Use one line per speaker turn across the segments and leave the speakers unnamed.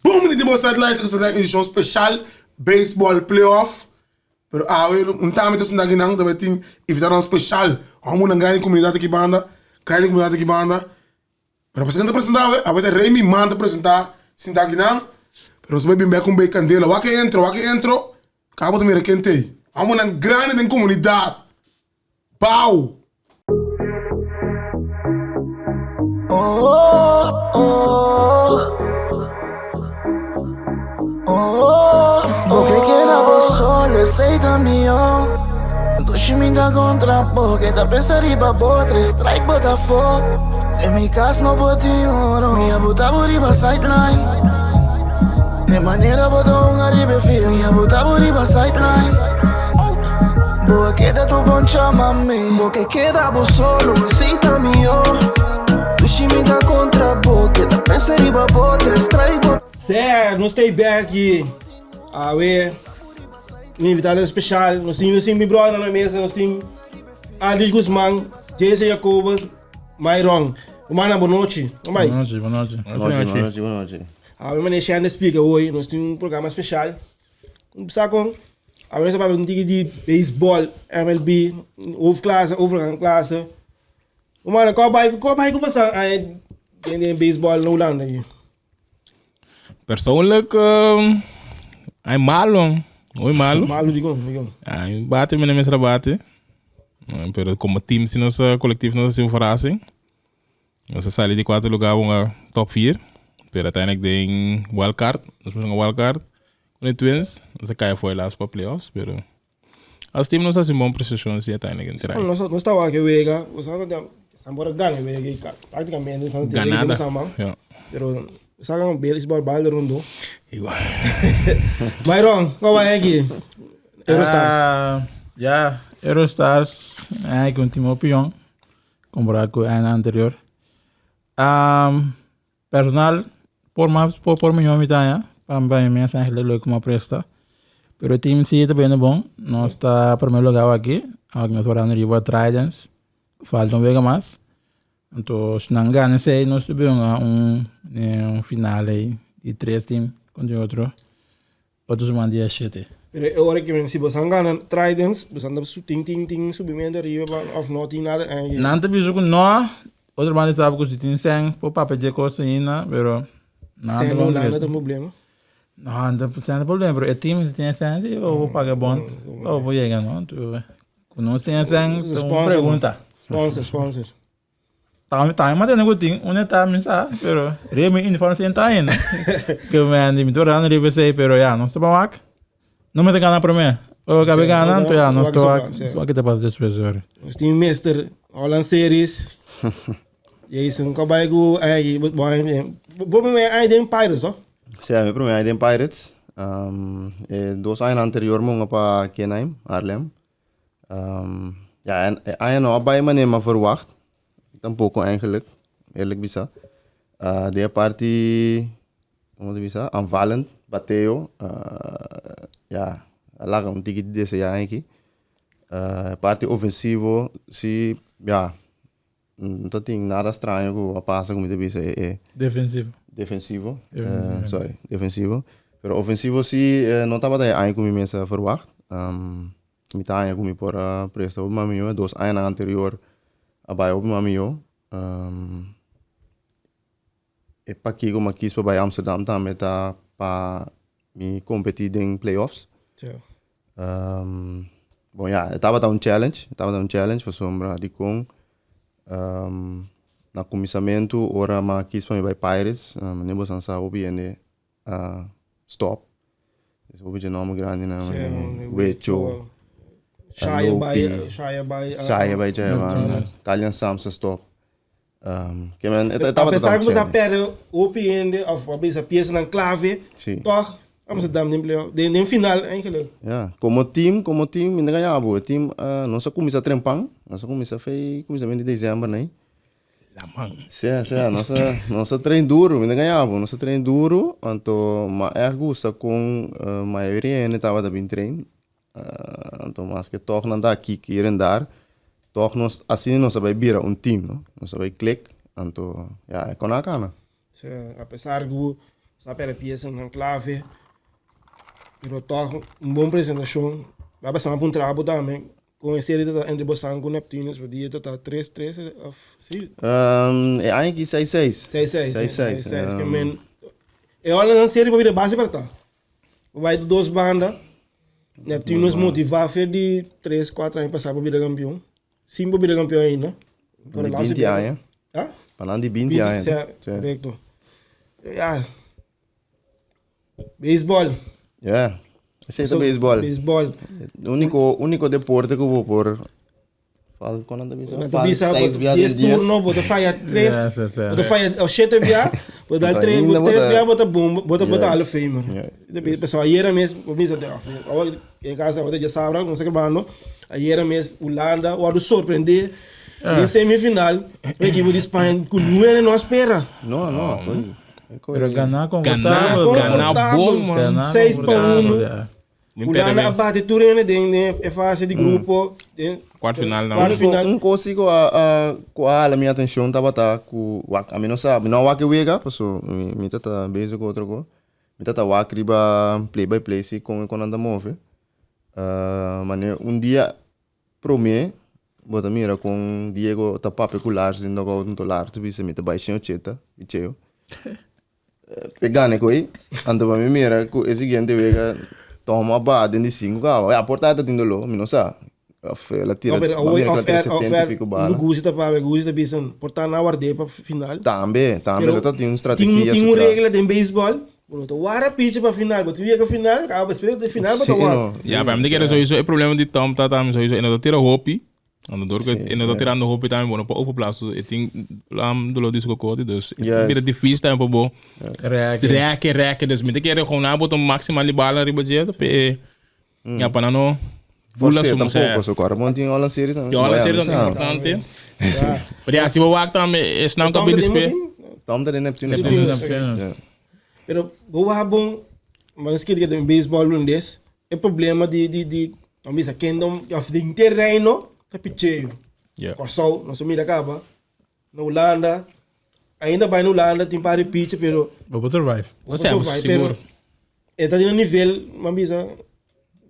Bon minit di bo sideline ku sa edishon speshal baseball playoff. Pero awe un tambe ta sinta akinan ta bai tin invitadonan speshal. Homonan grandi komunidat aki banda, grandi komunidat aki banda. Pero pasobra ta presenta awe, awe ta Remy Man ta presenta sinta akinan. Pero nos bai bin bek un bei kandela. Wak e intro, wak e intro. Kaba bo ta mira ken t'ei. Homonan grandi den komunidat. Bau!
Bo ke keda bo solo, esei ta mihó. Dushi mi ta kontra bo, ke ta pensa riba bo, tres strike bo ta fo. Den mi kas no por tin oro, mi a buta bo riba sideline. E manera bo ta hunga riba e field, mi a buta bo riba sideline. Bo a keda tu bon chama mi. Bo ke keda bo solo, esei ta mihó. Dushi mi ta kontra bo, ke ta pensa riba bo, tres strike bo.
Sè, nos ta bek aki awe un invitado especial. Nos tin, nos tin mi brother na mesa, nos tin Aldrich Guzman, Jason Jacobus, Myron. Hermana, bon nochi. Bon
nochi, bon nochi.
Bon nochi, bon nochi, bon nochi.
Awe meneer Shane splika hoy, nos tin un programa special. Sa kon, awe nos ta papia un tiki di baseball, MLB, hoofdklasse, overgang klasse. Hermana, kòp bai, kòp bai ku pasa den den baseball na Hulanda aki?
Persoonlijk, ay malo, muy malo.
Malo dikon, dikon?
Ay bate mi no mester a bate. Pero como team si nos colectivo nos a haci un verrassing. Nos a sali di cuarto lugar hunga top vier. Pero uiteindelijk den wild card, nos moest hunga wild card con de Twins. Nos a cai afo helaas pa playoffs, pero als team nos a haci un bon prestacion si uiteindelijk en trae.
Nos nos tawa ke wega, nos a san por a gana e wega y practicamente san te wega den man.
Ja.
Pero sacan baseball bal de rondo.
Igual.
Myron, como va aquí? Eurostars.
Ah, ja, Eurostars, eigenlijk un team opinion. Compará ku aña anterior. Personal por mas por por mihó mi ta haña pa mi mes eigenlijk loke mi a presta. Pero e team si ta bini bon. Nos ta primer lugar aki. Awor nos wardando riba Tridents. Falta un wega mas. Anto si nan gana esei nos ta bin hunga un un final ei di tres team kontra otro. Otro siman dia shete.
Pero e ora ki si boso gana Tridents, boso anda tin tin tin subimento ariba pa of no tin nada
eigenlijk? Nan ta bisa ku no, otro banda sabi ku si tin sèn por papia dje kos ainda, pero
nan ta Sèn Hulanda ta un problema?
No, no ta sèn ta problema, pero e team si tin e sèn si bo por paga e bond pa bo por yega no. Ku no tin e sèn ta un pregunta.
Sponsor, sponsor.
Tambe tambe mantene ku tin un eta mi sa, pero riba mi uniform sin ta ainda. Ke men di mi tur rando riba esei, pero ya nos ta ban wak. No mester gana prome. Ora kabe gana, anto ya nos ta wak, nos wak ke ta pasa despues ora.
Nos tin Mister Holland Series. Jason, ko bai ku ai bo bo prome aña den Pirates, no?
Sí, mi prome aña den Pirates. E dos añanan anterior mi hunga pa Kenheim, Haarlem. Ja, en e aña no a bai manera mi a verwacht. Tampoco eigenlijk, eerlijk bisa. Den e parti, como ta bisa, aanvallend, bateo, ja, a laga un tiki di desea aki. E parti ofensivo si, ja, no ta tin nada straño cu a pasa cu mi ta bisa e.
Defensivo.
Defensivo, sorry, defensivo. Pero ofensivo si no tabata e aña cu mi mes a verwacht. Mi ta haña cu mi por a presta hopi mas miyo. E dos añanan anterior a bai hopi mas miyo. E pakiko mi a kis pa bai Amsterdam tambe ta pa mi competi den playoffs. Bon ya, e tabata un challenge, e tabata un challenge pasobra dikon na kuminsamentu ora mi a kis pa mi bai Pirates, manera boso a sa hopi hende a stop. Hopi dje nòmber grandinan, Wecho, Lopi, Shaya bai dje, Kalian Sams a stop. Ke men, e tabata
A pesar ku boso a pèrdè hopi hende òf a bisa piesanan klave, tòg Amsterdam den playoff, den final eigenlijk.
Ya, komo team, komo team, mi ta gaña bo, e team nos a kuminsá trempan, nos a kuminsá fei kuminsamentu di desèmber nei.
Laman.
Sea, sea, nos a, nos a train duru, mi ta gaña bo, nos a train duru, anto m'a ègt gusta kon mayoria hende tabata bin train, Anto maske tòg nan ta aki hier en daar, tòg nos asina nos a bai bira un team, no? Nos a bai klik, anto ya e kon a kana.
Sí, a pesar ku Sa perde piesanan clave, pero toch un bon presentacion. Ba basa pa un trabo tambe. Con e serie ta entre Bosan cu Neptunus, pa dia ta 3 3 of si?
Um, e aña aki 6 6.
6 6.
6 6.
6 Que men e hola nan serie pa bira base para ta. Bai de dos banda. Neptunus motiva fer di 3 4 aña pasa pa bira campeon. Sin pa bira campeon ainda.
Di 20 aña.
Ha?
Pa nan di 20 aña.
Sí, correcto. Ja. Baseball.
Yeah. Esei ta baseball.
Baseball.
Único, único deporte ku bo por fal kon nan ta bisa?
Nan ta bisa
Seis bia
dies
den dies.
turno, bo ta falla tres,
Ja, sí, sí.
bo ta falla oh, shete bia, bo ta
Bo ta
tres,
ainda
bo tres
bo ta-
bia bo ta bom, bo ta bo ta
Yes.
Hall of Famer.
Yes.
Pessoal, ayera mes, bo bisa de af, awor en casa awor ta djasabra, nos ta grabando, ayera mes Hulanda wordo sorprende den semifinal, un ekipo di Spaña ku nueve no a spera.
No, no.
Pero ganá
Ganá,
confortabel.
ganá bon, man.
Ganá
6 pa
confortabel,
1.
ja.
Min
Hulanda
perde
a bate tur hende den den e fase di grupo. Den
Kwart final dan.
Kwart final.
Un kos ku a a ku a hala mi atenshon tabata ku wak ami no sa mi no a wak e wega paso mi mi tata bezig ku otro kos mi tata wak riba play by play si kon kon nan ta move mane un dia Prome, bo ta mira kon Diego ta papia ku Lars den dugout, anto Lars ta bisa mi ta bai shen ochenta, picheo. Pe gana ku ei, anto pa mi mira ku e siguiente wega Tom a baha den di sinku kaba. Ya, por ta e ta tin doló, mi no sa. Of el a tira,
No, pero
mi a
awor
mira ku el a
off
tira
air, off
setenta y
air,
piko bala.
nu Guzi ta papia, Guzi ta bisa, por ta nan a ward'é pa final.
Tambe, tambe,
Pero
lo ta tin un
tin,
strategia
tin
su
un
tras.
regla den beisbòl, Bo no ta wara pichi pa final, bo tin yega final, caba spera te final bo ta
Sí,
wara.
no.
Ja, pa mi kere sowieso e problema di Tom ta tambe sowieso e no ta tira hopi. Anto door ku e no ta tirando hopi tambe bo no por overplaatsen. E tin um, dolor di su kokoti, dus e
Juist.
bira difícil tambe pa bo
Rèke.
rèke, rèke. Dus mi ta kere gewoon na bo ta maximal di bala riba dje, pe e ja, pa nan no bula
Forse
su
tampoco, so kòrda bon tin Holland Series tambe.
Tin Holland Series
Bueno,
tambe
sa.
importante. Pero ja, si bo wak tambe esnan
Tom
ka
ta
bin
den
dispe.
Tom ta den Neptunus.
Neptunus.
Neptunus.
Ja.
Pero bo wak bon, maar nos kere den baseball holandés, e problema di di di, nan bisa kingdom of den henter reino ta picheo.
Ja.
Kòrsou, nos a mira kaba, na Hulanda, ainda bai na Hulanda tin par di picha pero
Bo por survive.
Bo sa, bo
survive,
sigur.
pero e ta den un nivel, nan bisa,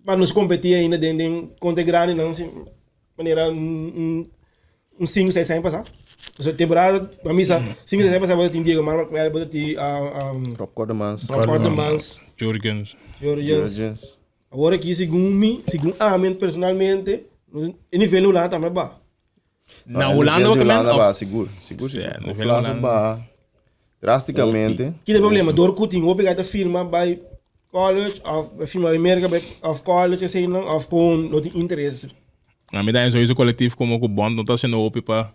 pa nos competi ainda den den kontra e grandinan si manera un un un sinku seis aña pasá. Pasobra temporada, nan bisa, sinku seis aña pasá bo ta tin Diego Marmar, bo ta tin
Rob Cordemans.
Rob Cordemans,
Jurgens.
Jurgens.
Jurgens.
Awor aki segun mi, segun ami personalmente, e nivel na Hulanda tambe ba.
Na Hulanda
ook
ook
Hulanda
men?
ba,
Of
sigur, sigur,
Ja,
sigur.
nivel
Of Vlaanderen
Hulanda.
ba drasticamente.
Kita problema, door ku tin hopi ta firma bij college of firma bij Amerika bij of college asina nan of kon no tin interes.
Na mi ta sowieso collectief como ku bond no ta haciendo hopi pa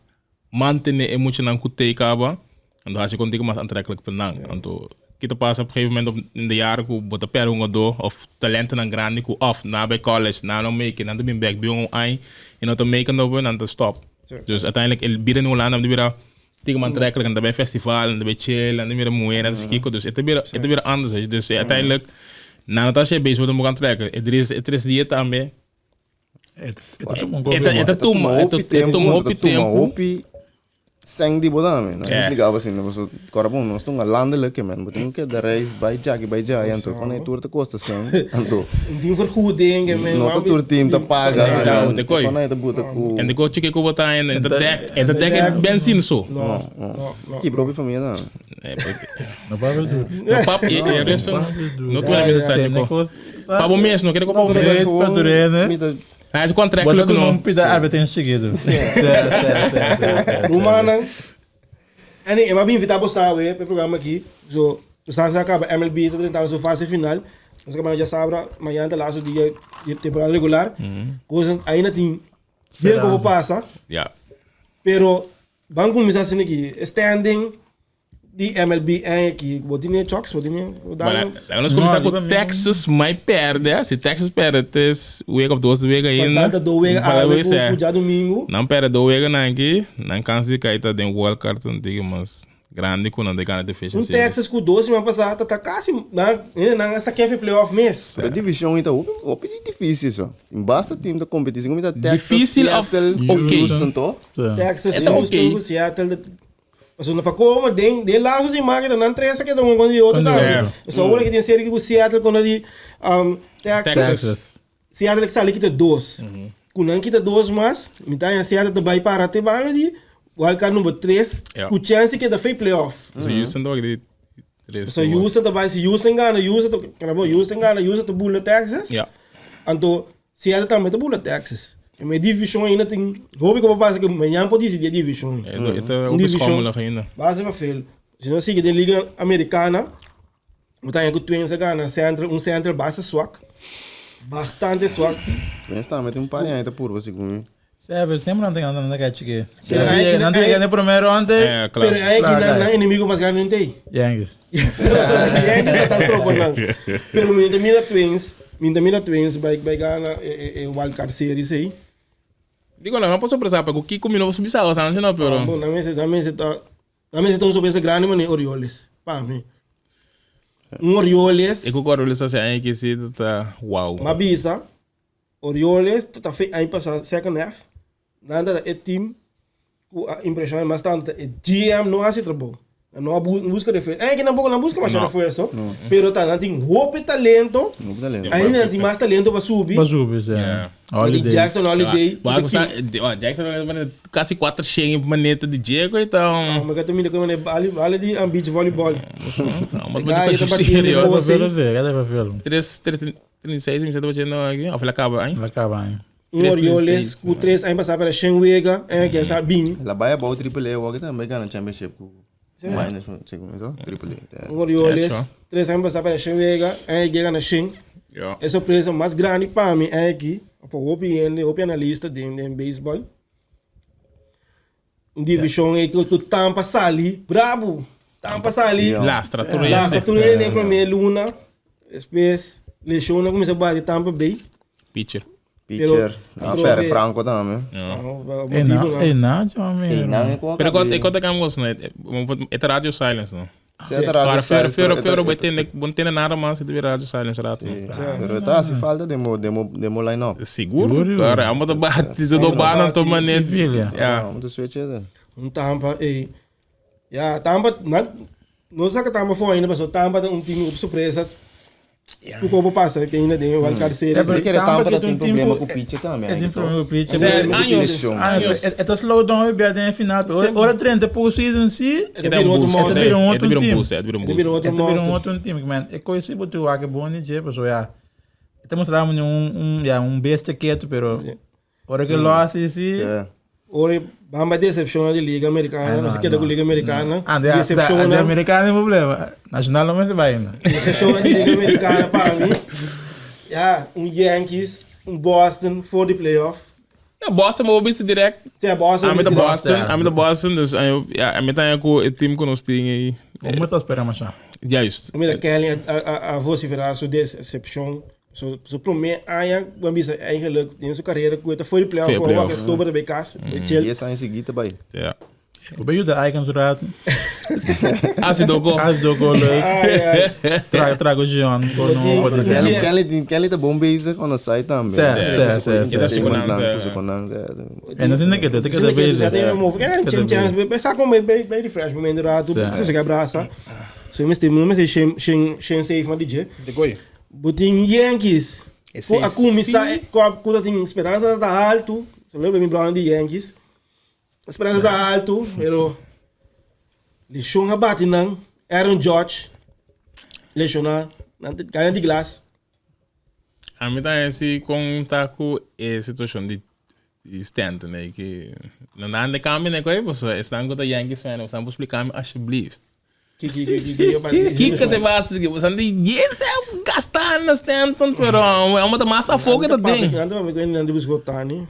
mantene e muchanan ku tei kaba. Anto hasi contigo mas aantrekkelijk pa nan. Anto kita pasa op een gegeven moment op in de jaren ku bo ta perde un odo of talentonan grandi ku of na bij college na no make it, nan ta bin bek bin un aña y no ta make it nan ta stop. Dus uiteindelijk e bida in Hulanda ta bira Tiga aantrekkelijk, en daarbij festival, en daarbij chill, en dan mira mujer, en dat is kiko. Dus het is weer, het is weer anders. weet je. Dus uiteindelijk, na dat je bezig wordt om aantrekken. Het is die tambe.
Het het tuma un
Het het
Het
tuma, het
hopi tempo,
tuma hopi
het tuma
tempo.
hopi seng di bodame. No
Ja.
explicaba assim, no so corabon, nós estamos landelijk, man. Botem que da reis by Jackie by Jai, anto quando é tour te costa sem, anto.
Dien vergoeding en men.
No ta tur team ta paga.
Ja, want ik kooi.
Quando é ta buta ku.
En de coach que ko botar en de dek, en de dek é benzine zo.
No, no, no.
Que própria família não.
Nee, porque-
No pa bedoel.
No pap, e e resto. No tu é necessário ko. Pabo mes, no quero ko pabo mes.
Nee, pa durene.
Mi ta
Hij is
Bota
aantrekkelijk
do
no.
nome pida advertência seguido.
Rumanan. En ik heb invitado você we para o programa aqui. So, o Sansa acaba MLB tá tentando sua fase final. Nós acabamos já sabra, amanhã tá lá o dia de temporada regular. Coisa ainda tem ver como passa,
Ja.
pero vamos começar assim aqui, standing di MLB aqui, botinha chocks, botinha,
Maar laat ons começar
No,
com
di
Texas, maar perde. hè. Se Texas perde, het is week of 2 weken ainda.
Falta 2 weken
Para
a
wees, hè.
week já domingo.
Não perde 2 weken na aqui, não cansa de cair tá den wild card antigo, mas grande com não de gana
Um
deficiency.
Texas com 12 semana passada tá quase na na essa que é playoff mês.
A divisão então, op op difícil só. Basta time da competição, como tá Texas,
Difícil of
Seattle,
ok.
Houston, to.
Texas,
É tá
Houston,
ok.
Seattle. Pasobra pa como den den laatste siman kita nan tres a keda un kontra di otro tambe. So awor aki den serie ku Seattle kontra di Texas.
Texas.
Seattle a sali kita dos. Ku nan kita dos mas, mi ta haña Seattle ta bai para te banda di wildcard number tres ku chance di keda fe playoff.
So Houston ta wak di tres.
So Houston ta bai, si Houston gana, Houston ta, kara bo, Houston gana, Houston ta bula Texas. Anto Seattle tambe ta bula Texas. E me division ainda tin hopi ku pasa ku mañana por disidí e division.
E ta hopi schommelig ainda.
Base pa veel. Si no sigui den liga americana, bo ta haña ku Twins a gana Central, un Central basta swak. Bastante swak.
Twins tambe tin un par di aña ta purba segun mi.
Sebe, semper nan ta gana, nan ta kai chiki. Nan ta yega den prome ronde.
Pero ei aki nan enemigo mas grandi no ta ei.
Yankees.
Yankees ta ta stropa nan. Pero mi ta mira Twins, mi ta mira Twins bai bai gana e wild card series ei.
Digo nan no por sorpresa pa ku kiko mi no por bisa aos no pero.
Bon, nan mester nan mester ta nan mester ta un sorpresa grandi manera Orioles pa mi. Un Orioles.
E ku Orioles a hasi aña aki si ta wow.
M'a bisa Orioles ta fe aña pasa second half nan ta e team cu a impresiona mas tanto e GM no haci trabou nan no a busca refuerzo aña aki tampoco nan busca masha refuerzo pero ta nan tin hopi talento ainda nan tin mas talento pa subi
Pa subi si Holiday
Jackson Holiday
Jackson Holiday casi 400 maneta di Diego y ta
mi ka ta mira como bali di beach volleyball
Tres 36 mi sa ta bachendo aki of el a caba aña?
El a caba aña.
Un Orioles cu 3 aña pasa para Shen Wega aña que sa bin.
El a bay abou Triple A awor tambe gana championship cu Miners segun mi Triple
A. Un Orioles 3 aña pasa para Shen Wega aña que gana Shen. E sorpresa mas grandi pa mi aña aki pa hopi hende hopi analista den den baseball. Un division e cu Tampa sali brabo. Tampa sali.
Lastra tur hende.
Lastra tur hende den prome luna. Despues lesion a cuminsa bati Tampa Bay.
Pitcher.
Pitcher. Ah, Ferre Franco tambe.
Ey na, chami.
Ey na, e
Pero e kota kam gos no, e ta radio silence no.
Sí, e ta radio silence.
Pero pero bo tende, bo no tende nada mas, e ta bira radio silence rato.
Sí, pero ta hasi falta den bo den bo den bo line up.
Sigur, claro, amo ta bati do banda to manet.
Ja. Amo ta switch e.
Un Tampa, ey. Ja, Tampa, nan, no sa ka Tampa for ainda, pasobra Tampa ta un team op sorpresa. Tu kopo pasa que ainda den wild card series.
Pero kere Tampa ta tin problema ku pitcher tambe.
E tin problema ku pitcher. Años, años. E ta slow down e bia den final. Pero ora 30 postseason si,
E ta bira un otro
monster. E ta bira un otro team.
E ta bira un
otro monster. E ta bira un otro team. Man, e koe si bo tu wak e bon di dje, pasobra ya, e ta mustra un un ya un bestia ketu, pero Ora ke lo hasi si.
Ora ban bai decepciona di liga americana, nos a keda ku liga americana.
Ah, de de americana e problema. Nacional no mester bai ainda.
Decepciona di liga americana pa mi. Ya, un Yankees, un Boston for di playoff.
Ja, Boston bo bisa direct.
Sí, Boston.
Ami ta Boston, ami ta Boston, dus ja, ami ta ku e team ku nos tin ei.
Como ta spera masha?
Juist.
Mira, Kelly a vocifera su decepcion. Su, su promé aña, bo bisa eigenlijk den su carrera ku e ta for di playoff,
Voor
ku
playoff.
oktober ta bay kas, bay chill.
Dies aña seguí ta bai.
Ja.
Bo be yuda Icons un rato.
Hasi doko.
Hasi doko leuk.
Ai, ai.
Trago, trago Gion. Ko no
Bo tin-
Kelly,
Yeah.
Kelly, tin- Kelly ta bon bezig on the side tambe.
Sí, sí, sí, sí.
E ta sukunan, sí.
Sukunan, sí.
En dat is niet dat ik
Zin
het
dat
bezig.
ik move. Ja,
Keda
chin chance,
bezig.
bij sa kom bij bij bij refresh moment rato,
Sí.
so se abraça. So mi no mester shen shen shen safe ma DJ.
De koi.
Bo tin Yankees ku a kuminsá ku ta tin speransa ta haltu. Saludo pa mi bròder di Yankees. Speransa ta haltu, pero leshon a bati nan. Aaron Judge leshoná, nan ta gana di glas.
Ami ta hasi kon ta ku e situashon di Stanton ei ki nan ta handa kambio nei koi pasobra esnan ku ta Yankees fan esnan por splika mi asjeblieft. Kiko te pasa ki boso di yes gasta na Stanton pero amo ta mas afo ke ta den.
Nan ta papia ku nan di buska Otani.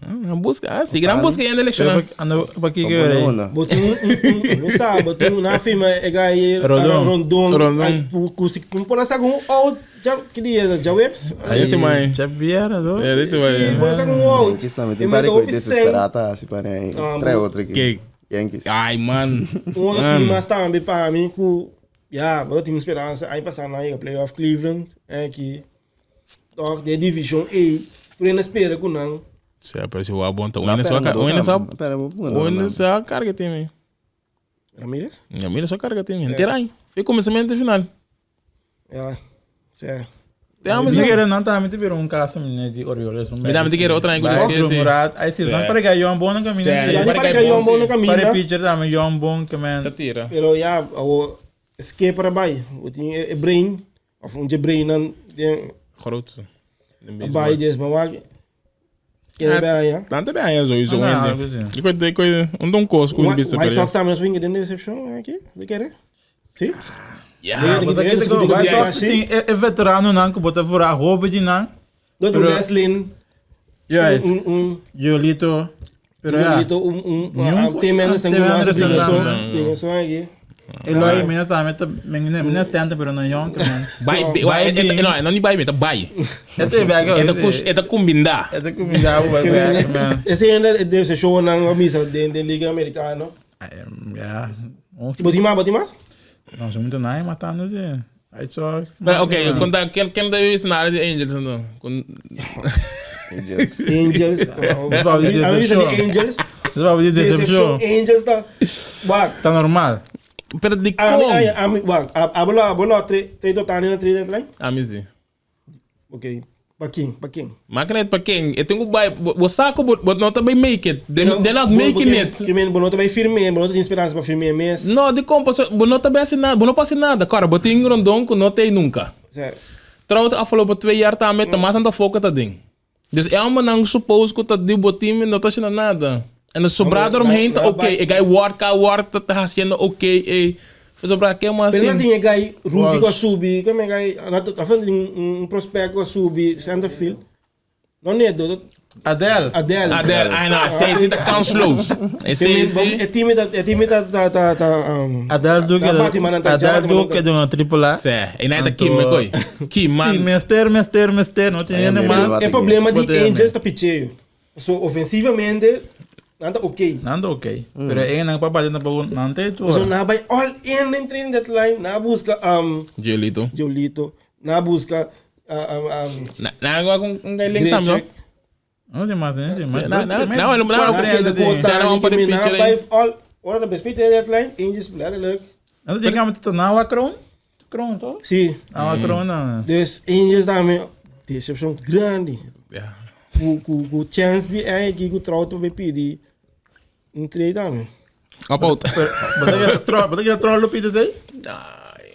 Nan buska, si nan buska yende elekshonan.
Ando pa kiko yo rei.
Bo tin un mi sa bo tin nan firma e guy
Rondon.
Rondon.
Rondon.
Ku si ku por a saka un out dja ki dia djaweps.
Ese mai.
Djabièrnè to.
Ese mai.
Si por a saka un out.
Yankees tambe tin pare ku desesperá ta hasi pare aí. Trae otro aki. Yankees.
Ai man.
Un otro team mas tambe pa mi ku ya bo tin speransa aña pasá nan a yega playoff Cleveland aki tok den division A tur hende a spera ku nan.
Sea pero si wak bon ta un hende so un hende so un hende so karga e team ei.
Ramirez?
Ramirez a carga team henter aña. Fe comensamento te final.
Ja, sí.
Te amo
Mi
sí.
kere nan tambe te bira un caso mine di Orioles.
Mi tambe te kere otro aña ku
Bai
esquece.
Murat, ai si, nan para que Yon Bon na camina.
Sí.
Ja,
Para
para
que
que
bon,
Yon Bon
sí.
na camina.
Para pitcher tambe Yon Bon que man.
Ta tira.
Pero ja, awo escape para bai. O tin e brain of un je brain nan den
Grootste. In baseball.
bai des maar waar. Ken bij ja.
Dan te bij sowieso.
Ah,
hende.
goed, ja.
Ik weet, ik weet, een don kos ku
White
bisa
White
pero.
Sox tambe nos winge den deception aki. We kere? Si?
Ja.
Nee,
Mas aqui
Yes,
tem
goed,
White
yes.
Sox tem e veterano nan que bota fora roupa de nan.
Dat
Pero-
Leslin.
Yes.
Un un
Yolito. Pero ja.
Yolito un un
Ni un-
Tim Anderson
Tim
ku nos
Anderson,
obligação.
dan.
Obligação aki.
Eloy mena sabe ta mena mena stenta pero na yon que man.
Bai,
Bai,
bai, no, no ni bai, ta bai.
Ete bega.
Eta kus, eta combinda.
Ete comida o bai man.
Esse ainda deve ser show nan misa den den Liga Americana.
Ja.
Boti mais, boti mais?
Não, sou muito nai matando assim. Aí só.
Maar oké, conta ken ken de is naar de Angels en dan. Kon
Angels.
Angels.
Wou die
A misa
deception.
de Angels.
Isso vai de
Deception
decepção.
Angels tá. Wak.
Tá normal.
Pero di
A mi
kon.
a mi wak. A bola a bola tre tre totani na tre deadline.
Amizi.
Ok. Pa quem? Pa quem?
Maak net pa ken. E tengo bai, bo saco but but not by make it. They they're not making it.
Que men bonota vai firme, bonota tem esperança para firme mês.
No, di kon paso, bo not bij nada, bo no pasa nada. Cara, bo ting rondon ku no tem nunca.
Certo.
Trouwens, de afgelopen 2 jaar daar met de maas aan de fokken dat ding. Dus elma nang suppose ku dat die bo team no tá haciendo nada. En de sobrado eromheen,
maar-
oké, ik ga word ka word dat haciendo oké, eh. Sobra que mais
Pero não
tem.
tinha gai Ruby
Walsh.
com a subi, como é gai, na frente um prospecto com a subi, center field. Não é do
Adele.
Adele.
Adel, ai nou, ze zit kansloos. En ze
É time da é time da da da da um,
Adele Duque.
Da Batman, da
Adele
Batman,
Duque de uma triple A.
Ze, en hij dat Kim, koi. Kim,
Sim,
man.
mister, mister, mister. Não tem
Ai,
nem
meu
mais.
É problema de
Botei,
Angels tá picheio. So ofensivamente, nada ok.
Nando ok. Pero é não para bater na bola, não tem tu.
So na vai all in in training deadline, na busca um
Giolito.
Giolito, na busca um, um,
Na, na, com um galinho sabe, não?
Não tem mais, não tem mais.
Não, não, não, não, não,
na
não,
de
Zijn er een paar
na
pitcher
vai all ora da best training deadline, Angels letterlijk.
Não tem que ter na kroon. Kroon, toch?
Sim.
Na kroon, não.
Dus Angels daarmee deception grande.
Ja.
Ku ku ku chance die eigenlijk ku trouwt bij PD. Een trade daarmee.
Kapot.
Wat ik dat Lupito zei?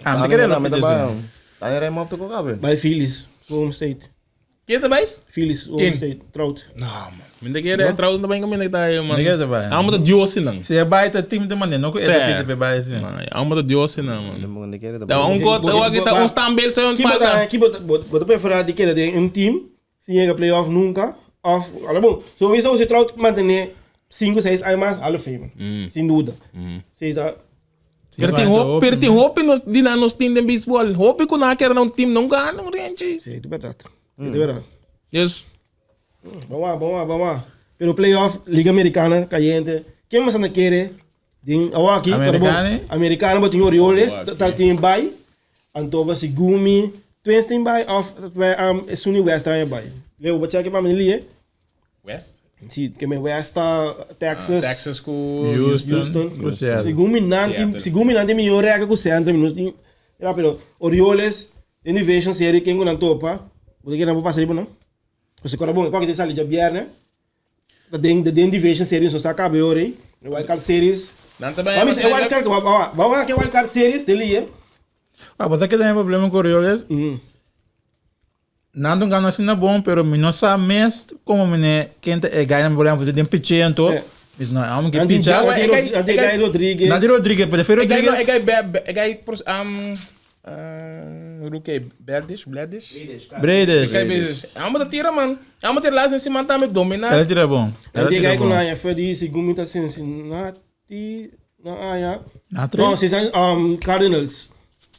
Ah, ik ken
Met de
Lupito.
baan. Daar rij op de kokabe.
Bij Phillies, Home State.
Ken je erbij?
Phillies, Home
King.
State, trouwt.
Nou, man. Minder keer trouwens, dan ben ik minder daar, man.
Minder erbij.
Allemaal de duo's in dan.
Se je bij het team de man, ook
Zé.
é bij ze.
Nee, allemaal de duo's in dan, man.
De volgende keer de
Dat een kot, wat ik daar ons beeld zijn
Kibo
falta.
kibo wat preferar die keer dat een team sin llega playoff nunca of alla bom sowieso se trouwt mantener 5 6 años Hall of Fame. Sin duda. Sí, da
Pero tem hoop, pero tem hoop nos die na nos team de baseball. Hoop ik na keer een team não ganha, não rende.
sí, de verdad. De verdad.
Dus
Vamos lá, vamos lá, vamos lá. Pero playoff, Liga Americana, caliente. Quem mais anda querer? Tem aqui,
Americana?
Americana, mas tem Orioles, tá tem bay. Antoba Sigumi, Twins tem bay of um Sunny West também bay. Leo, vou check para mim ali, eh?
West,
Sim, que me West, tá, Texas,
Texas com
Houston.
Houston.
Seattle.
Sigumi nanti,
Seattle.
Sigumi nanti melhor é que o centro, minutos tem. Era pero Orioles, Innovation Series quem com topa. Vou que não vou passar não. Você cora bom, qual que tem sali já viernes. Da den da den Division Series só saca ore. Wild Card Series.
Dan também.
Vamos, é Wild Card, vamos, vamos aqui Wild Card Series dele, é.
Ah, você que tem problema com Orioles? Nando gana assim na bom, pero mi não sabe mes como mine quem é ganha problema fazer de pichento.
É.
Is não, amo que
Andy
pichar.
Andy Andy Guy Rodriguez.
Nandi Rodriguez, prefiro
Ik ga
Rodriguez.
ik ga ik ga um Roeke Berdish, Bladish.
Bredes.
Kijk, Allemaal dat tira man. Allemaal tira laatste semana tá me dominar.
Ela tira bom. Ela
Andy
tira
Guy com
bom.
a Fedi Sigumi tá Cincinnati, na ah ja.
Na três?
Não, vocês um Cardinals.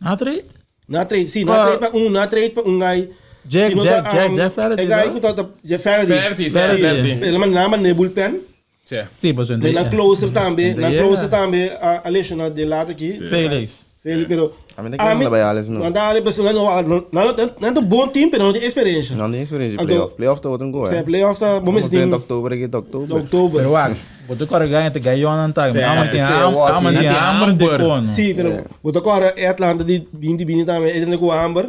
Na três?
Na trade, sim, na
Pa-
trade pa um, na trade pa um guy.
Jack-
Se não
Jack-
tá,
Jack-
um,
Jeff Flaherty,
É guy
não?
que tá Jeff Flaherty.
Flaherty, Flaherty.
Ele man naman ne bullpen.
Sim.
Sim, você
Mas na closer também, na
Yeah.
closer também a a lesionado de lado aqui.
Felix.
Felipe, pero
Ami ta kere manda bai Alex no.
Manda Alex pasobra nan no nan nan ta un bon team pero nan no tin experiencia.
Nan tin experiencia di playoff. Playoff ta otro un
Sí, playoff ta bo mester tin
30 oktober aki ta oktober.
Oktober.
Pero wak, bo ta kore gana te gayonan ta.
Sí.
Amo tin
Sí,
hamber,
wak,
amo tin
tin
hamber di
hamber.
kono.
Sí, pero bo ta kore e Atlanta di 20 20 tambe e tende ku hamber.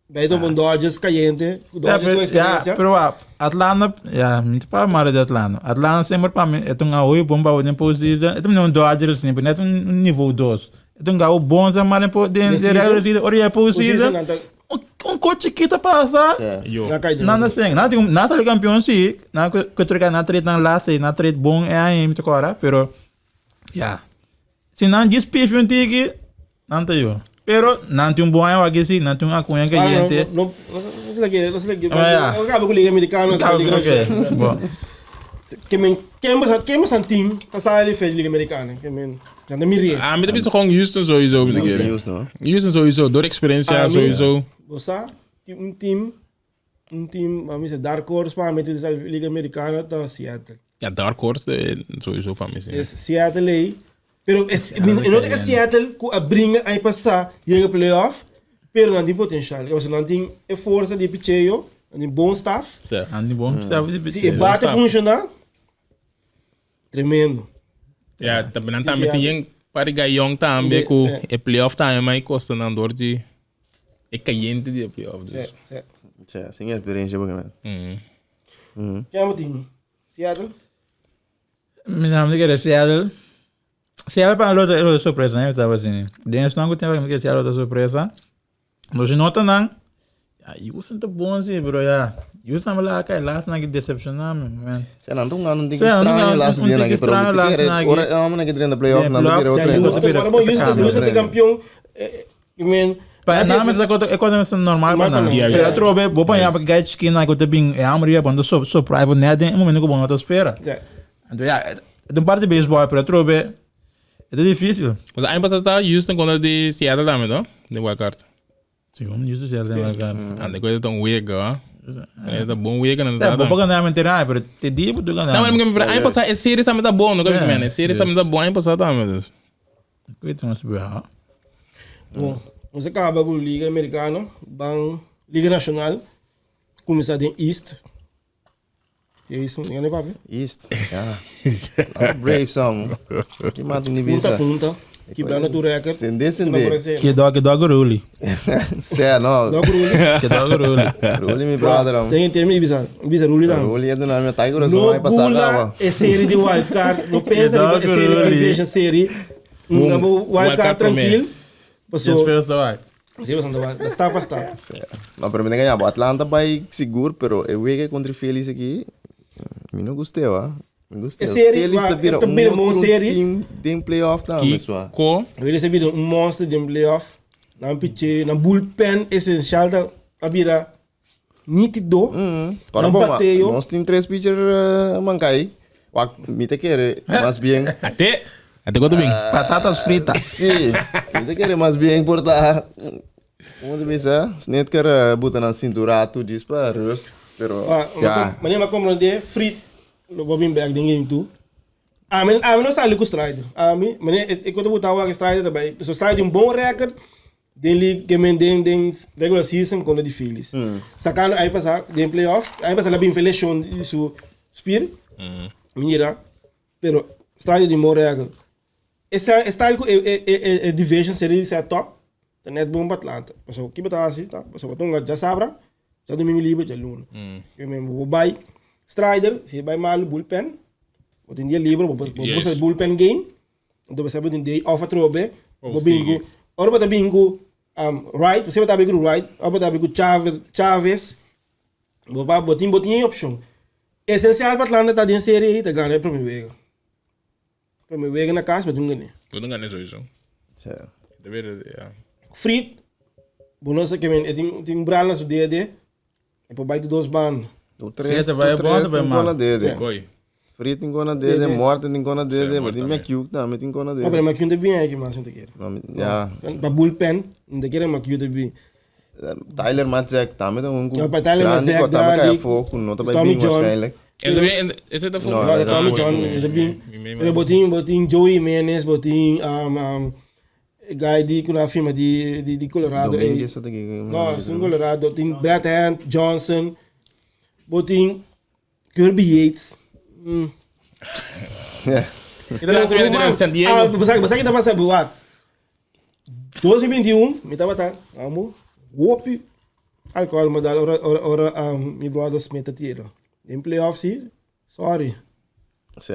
Bij toch een Dodgers caliente.
Ja,
Dodgers
pero,
con
ja,
experiencia.
pero wak, Atlanta, ja, niet pa mara de Atlanta. Atlanta sempre pa mi, é um arroio bom pa den postseason. É um Dodgers sempre, net um nível 2. É um galo bom sa mara po den
Den
de regular
season?
season, ora é postseason.
Postseason, dan
Um coach que tá passa.
Yo.
Dan kan je
Nada sem, nada tem, nada de campeão sim, na que trocar na trade na lá, sei, na trade bom é aí me agora, pero ja. Se não diz pife um tique, não tá eu. Pero não tem um bom aí aqui sim, não tem uma cunha que
Ah,
gente.
No, no, no se le quiere, no se le quiere.
Ah, ja.
Acaba com a Liga Americana,
Sabe
Liga
o que? Bom.
Que men, quem was quem was een team, dat zijn de Liga Americana. Que men, kan de mirie.
Ah, maar dat is gewoon Houston sowieso. moet ik
Houston,
zeggen.
Houston, hoor.
Houston sowieso, door experience ja,
Ah,
sowieso.
Bosa, een team, een team, maar mensen dark horse, maar met de Liga Americana, dat is Seattle.
Ja, Dark Horse sowieso van misschien.
Dus Seattle, eh. Pero es, en no es Seattle ku a bringa aí passar chega playoff, pero não tem potencial. Eu não tem é força de picheio, não tem bom staff.
Ja.
Andi bom, sabe de
Se e bate funciona, tremendo.
Ja, dan dan
Dus
met
ja.
die jong, pariga jong tambe ku
Ja.
e playoff tambe maar kosten dan door die e caliente die playoff
Sim,
dus.
sim.
Tja, sin experiência porque man.
Quem é o time? Seattle?
Mijn naam is Seattle. Seattle para outra outra surpresa, né? Estava assim. Dentro não tem que Seattle outra surpresa. Mas nota não. Ja, Houston tá bom sim, bro, ja. Houston lá cai lá, não que decepcionar, man.
Cioè, não tô ganhando um tique
Cioè, não
estranho
tô
lá
ganhando
se
um
dia
tique
aqui, pero
estranho lá,
me quer
aqui.
ora amo que treina playoff,
Yeah,
não
playoff,
quero
cioè,
outro.
Houston-
Houston, agora bom, Houston,
Atacado,
Houston é campeão. I mean,
Pa na mas é coisa normal
Normal
pa na.
pa
Yeah,
Se
yeah.
trobe, vou pa pa gai chiquinho que eu bem é amor ia quando so so private né, tem um momento que bom eu espera.
Ja.
Então ja, é um parte de baseball, pero trobe é difícil.
Was eind pas dat Houston kon die Seattle daarmee toch? De wildcard.
Sim, um Houston Seattle tem cara.
En ik weet het een week hoor. En dat bon week
É,
inderdaad.
bom pa ganhar mentira, pero te dia tu ganhar.
Nou, maar ik heb eind pas een serie samen met dat bon, ik
Ja.
heb een serie samen met dat bon eind pas daarmee dus.
Ik weet het niet ja.
Bom, você acaba com a Liga Americana, bang Liga Nacional, começar em East. Que isso, não é papi?
East. Ja. Brave song. Que mata ni
Punta
visa.
a punta, quebrando tu recorde.
Sende sende.
Que dog dog ruli.
Cê no.
Dog rule.
Que dog ruli.
Ruli mi brother. am.
Tem tem bisa, bisa rule dan.
Ruli é do nome Tiger só
No
vai passar
bula
lá.
é série de wild card, não pensa
Dog
é série
rule.
division série. Um
Wild
wild
card
card tranquilo. Passou.
Passou.
Sim, você não está para estar.
Ma per me ganhar, Atlanta vai seguro, pero eu vi que contra Phillies aqui, me não gostei, ó. Me gostei.
É série,
Phillies tá
é
vira
também
um
uma
outro
série.
team de playoff tá, pessoal.
Kiko
Eu recebi um monstro de playoff, na pitch, na bullpen essencial da a vira nítido.
Agora
Não
bom,
bateu.
nós temos três pitcher mancai. Wak, me te quer, mas bem.
Até até quanto bem?
Patatas fritas.
Sim, me te quer, mas bem importar. Como te bisa, net quer botar na cintura tu diz para rust, pero
Ah,
ja.
Maar maar kom de Fried, Robin Berg dingen toe. Ah, men não sabe com Strider. Ah, men, ik ik kon botar o Strider também. So Strider um bom record. Den league que men den den regular season contra de Phillies. Sacando aí passar den playoff, aí passar lá bem feliz isso spear. Mira, pero Strider de bom record. Esse style é é é division series é top. Tá net bom para Atlanta. Passou que botar assim, tá? Passou botar um já sabra. Já domingo livre, já luna. Eu mesmo vou by Strider, se vai mal bullpen. Vou ter dia livre, vou vou bullpen game. Então você vai ter day off a trobe.
Oh,
Vou bingo. Ora bota bingo right, você vai estar bingo right, ora bota bingo Chaves, Chaves. Vou para botin botin option. Essencial para Atlanta tá de série aí, tá ganhando para mim vega. Para mim vega na casa, mas não ganha.
We doen dat sowieso.
Ja.
Dat weet ik, ja.
Fried, bonosa que men, tem tem brala su DD. É por baixo de dois ban.
O três,
Sim, vai
o
bom,
três
vai
tem
mal.
cona dele.
Koi.
Free tem cona dele, morte tem cona dele,
morte
mas tem
também.
McHugh também tem cona
Ah,
dele.
pero McHugh bem aqui, mas não te quero.
Não, Ja.
Para bullpen, não te quero McHugh bem.
Tyler Matzek também tem um
Ja, bij Tyler
grande,
Matzek,
também cai
grande.
fogo, não tá
Tommy
bem
John.
waarschijnlijk.
En de, is het daarvoor?
No,
Ja,
dat
Tommy
is
John,
voor-
dat bem.
Nee,
Pero botin, botin Joey Jimenez, botin E guy di ku na firma di di di Colorado ei.
Dominguez ta ki.
No, sin Colorado tin Brad Hand, Johnson. Bo tin Kirby Yates. Mm.
Pero San Diego.
Ah, bo sa ki ta pasa bo wak. 2021 mi tabata amo hopi alcohol ma dal ora ora ora um, mi brother Smith ta tira. Den playoff si, sorry.
Sí.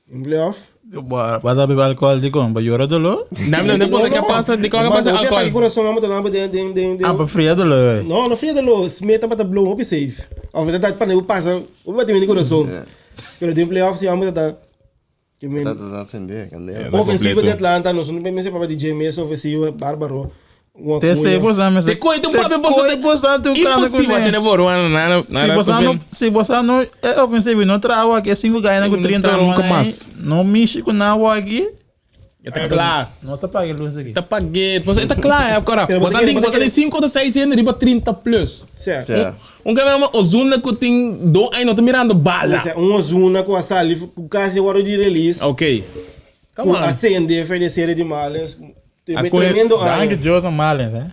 Den playoff.
Ba ta bebe alcohol di con? Ba yora dolor?
Nam nam depois que passa, de qual que passa
alcohol.
alcohol.
Coração amo ta lamba den den den den.
Ah, pa fria dolor.
No, no fria dolor. Smith tabata blow hopi safe. Of dat dat pa pasa, hopi batimento di coração. Pero den playoff si amo ta que men
Dat dat zijn de candela.
Ja,
Ofensivo
completo.
de Atlanta, nos no pensei para DJ mesmo, ofensivo, bárbaro. Uma
Te sei
cunha.
você me
Te coi, tu papi, você
te você tu
Impossível ter bor, mano, nada,
Se
nada.
você não, se você não é ofensivo, não trava aqui, cinco ganha com
Não
30
trava nunca
runs aí,
mais.
Não mexe com nada aqui.
Tá claro.
Nossa, paga a luz aqui.
Tá paguei. Você tá claro, agora.
Pero
Você
você
tem,
quer-
você tem 5 ou 6 anos, riba 30 plus.
Certo.
Ja.
Um cara é Ozuna que tem do aí não tá mirando bala.
Ou seja, um Ozuna com a Salif, com quase hora de release.
Ok. Come
Com a
on.
CND, foi de série de Marlins.
A coi-
Tremendo
Dank
ano.
Joseph Marlins, né?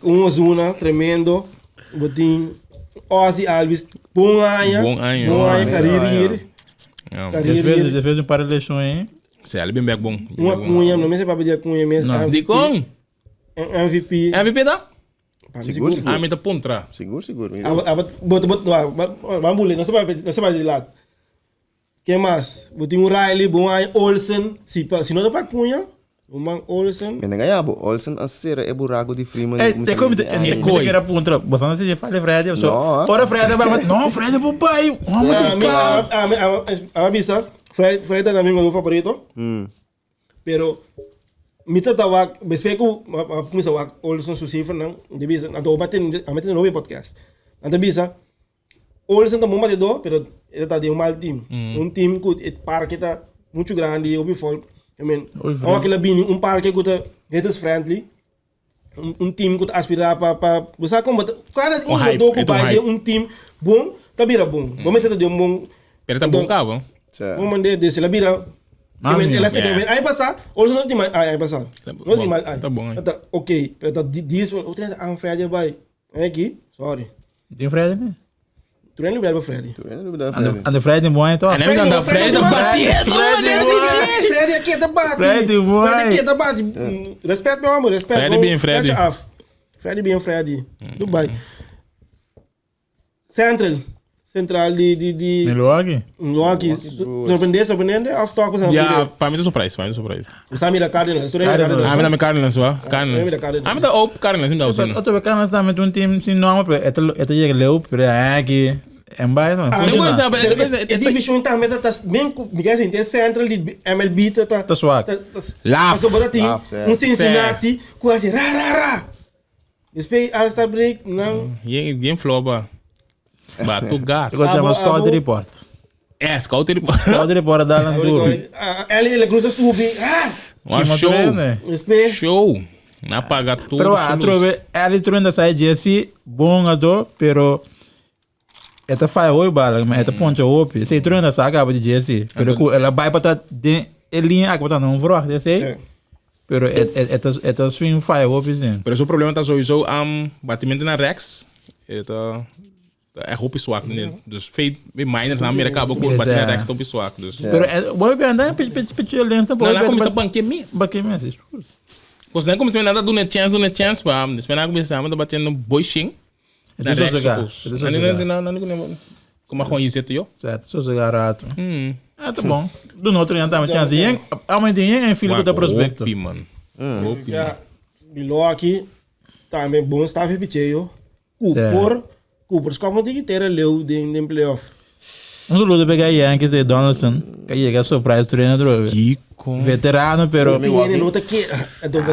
Um Ozuna, tremendo. Botin Ozzy Alves, bom ano.
Bom ano.
Bom ano,
Bom
carreira.
Yeah.
Desfez, desfez um par de leções aí.
Sério, bem bom.
Uma cunha, não me sei para pedir a cunha mesmo.
Não.
De com?
MVP.
MVP tá?
Seguro,
Ah,
seguro.
me tá pontra.
Seguro, seguro.
Ah, bota, bota, vamos não se vai, não se vai de lado. Quem mais? Botin um Riley, bom ano, Olsen. Se, se não dá para cunha, o man Olsen.
Men nga bo, Olsen a sera e buraco di Freeman.
Ei, te come, te
coi.
que era puntra. Você não se fala Fred,
Não,
só.
ah.
Ora Fred vai, mas não, Fred é pro pai. Vamos
Ah,
de
mi-
casa.
ah, ah, ah, ah, bisa, Fred, Fred é também meu favorito. Pero mi tata wak, bespe ku kumisa wak Olsen su cifra nang, de bisa, anto batin, a metin no podcast. Anto bisa, Olsen tá bom batedor, pero ele tá de um mal team. Um team que o parque tá muito grande, obi folk. I mean,
Oi,
oh, aquela bini, um parque que tá haters friendly. Um team que tá aspirar para para, você como cada
Um
um
hype,
do
é um
que vai
hype.
de um team bom, tá vira bom. Vamos ser de um bom.
Pero tá bom cabo.
Vamos mandar desse la vira.
Mami.
Ela se
Yeah.
que aí passar, hoje não tem mais, aí passar.
Tá
Não tem
bom,
mais,
tá bom, aí.
Tá ok, pero tá diz, o treino ah Fred vai. É aqui, sorry.
Tem Fred, né?
Tu nem lembra Fred.
Ande Fred em bom então.
Ah, nem anda Fred tá batendo.
Fred aqui tá bate.
Fred, vai.
Fred aqui tá bate. Respeito meu amor, respeito.
Fred bem, Fred.
Fred bem, Fred. Dubai. Central. Central de de de
Milwaukee.
Milwaukee. Surpreendente, surpreendente. Off talk você
Ja, para mim é surprise, para mim é surprise.
Você mira Cardinals, tu lembra
Cardinals.
Ah, me dá me Cardinals, wa? Cardinals.
me dá Cardinals.
Ah, me dá op Cardinals, me dá Ozuna.
Eu tô vendo também um time sem nome, pero este chega leu, pero é aqui. Em baixo, não.
Não
Funciona.
sabe,
É division também tá bem, Miguel assim, tem Central de MLB tá tá
Tá suave.
Laf.
Passou bota tem
Laf, é.
um Cincinnati, quase ra ra ra. Depois All-Star break, não.
Yen flopa. Batu gas.
Eu gosto de
Abo-
Scott
abo-
Report.
É, scout ele.
Scott Report da Alan Duro.
Ele ele cruza sube. Ah!
Um show.
Depois
Show. Na paga tudo.
Pero a trove, ele trunda sai Jesse, bom ado, pero esta faz oi bala, mas esta ponte op. Se trunda sai acaba de Jesse, pero ku ela vai para de linha acaba não vroeg, desse. Pero esta esta swing faz op sim.
Pero seu problema tá sowieso am batimento na Rex. Het echt op is zwak. Dus veel miners na Amerika hebben ook batimento na Rex op is zwak. Dus.
Pero boy ben dan pit pit pit lensa boy.
Nou, dan komt het bankje mis.
Bakje mis.
Pois dan komt het nada doen een chance, doen een chance, maar dus ben ik bezig samen dat batendo boyshing.
Het is zo zeker. Het is zo zeker.
Kom maar gewoon hier zitten, joh.
Certo, zo zeker rato.
Hmm.
Ah, tá bom. Do outro ano também chance. Yen, aumenta yen em filho do prospecto.
Hopi, man. Hopi, man.
Ja, Milwaukee também bom staff picheio. Cooper, Cooper, como tem que ter leu de de playoff.
Um saludo pegar Yankees de Donaldson, que chega surprise treinador.
Kiko.
Veterano, pero
Viene não tá que.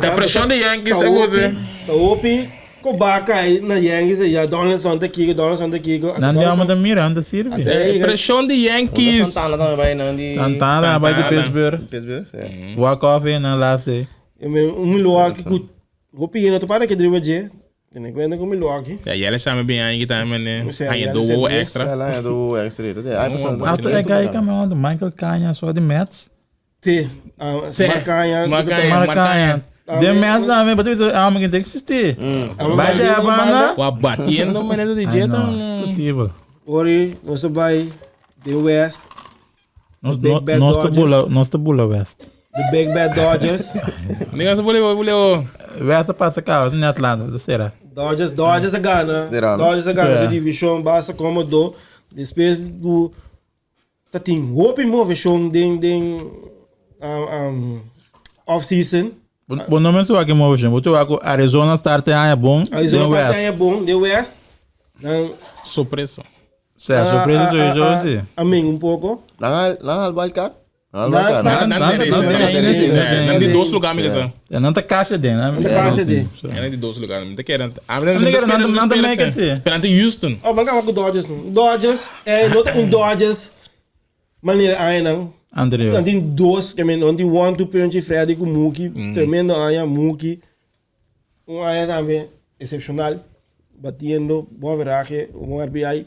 Tá pressão de Yankees, é goed.
Tá opi, Kobaka aí na Yankees, já Donaldson tá aqui, Donaldson tá aqui.
não deu uma da Miranda sirve.
É, pressão de Yankees.
Santana também vai não de
Santana vai de
Santana.
Pittsburgh.
Pittsburgh. É.
Walk off na last day.
Um Milwaukee com Opi, não tu para que dribla de. Tem que com Milwaukee.
Ja, Jelle samen ben jij também, né?
Sei,
Hij
Jelle
doet
serviço.
extra.
Sei lá, é do extra. É, aí
Não,
passando.
Hasta é que aí caminhão do Michael Canha só de Mets.
Sí,
Sí.
Marcaña.
Marcaña.
Marcaña. De mes tambe, bo ta bisa amo que ta existi. Bai de Habana.
Wa batiendo manera di
Ai,
jeta.
no, Possibel.
Ori, nos ta bai de West,
Nos
Big
no-
Bad
nos ta
Dodgers.
bula, nos ta bula West.
the Big Bad Dodgers.
Diga se bule bule.
West pasa cá, na Atlanta, da será.
Dodgers, Dodgers a gana.
Será, no?
Dodgers a gana
Sí.
su division, basta como do. Después do ta tin hopi moveshon den den um, um, off season.
Bom nome sua que move, bo tu ku Arizona start aña bom,
Arizona
den
start
West.
aña bom, de West. Dan
Sorpresa.
Certo, surpresa sowieso, sí.
Amén un poco.
Nan al, nan al wildcard? Nan al
Nan-
wildcard?
nan-
Nan
nan-
nan
nan-
nan nan di dos lugar mi kasa.
Ja, não tá caixa den, né?
Não tá caixa den.
Nan di dos lugar. Mi te quero. Ah,
Não te quero, não- não te make it, sí.
Pero ante Houston.
Oh, maar gaan we Dodgers doen. Dodgers, no ta un Dodgers manier aña nan.
André.
Dan tin dos, que men, dan tin 1-2 punch Freddy com Mookie, tremendo aña Mookie. Un aña también excepcional, batiendo, bom average, un RBI.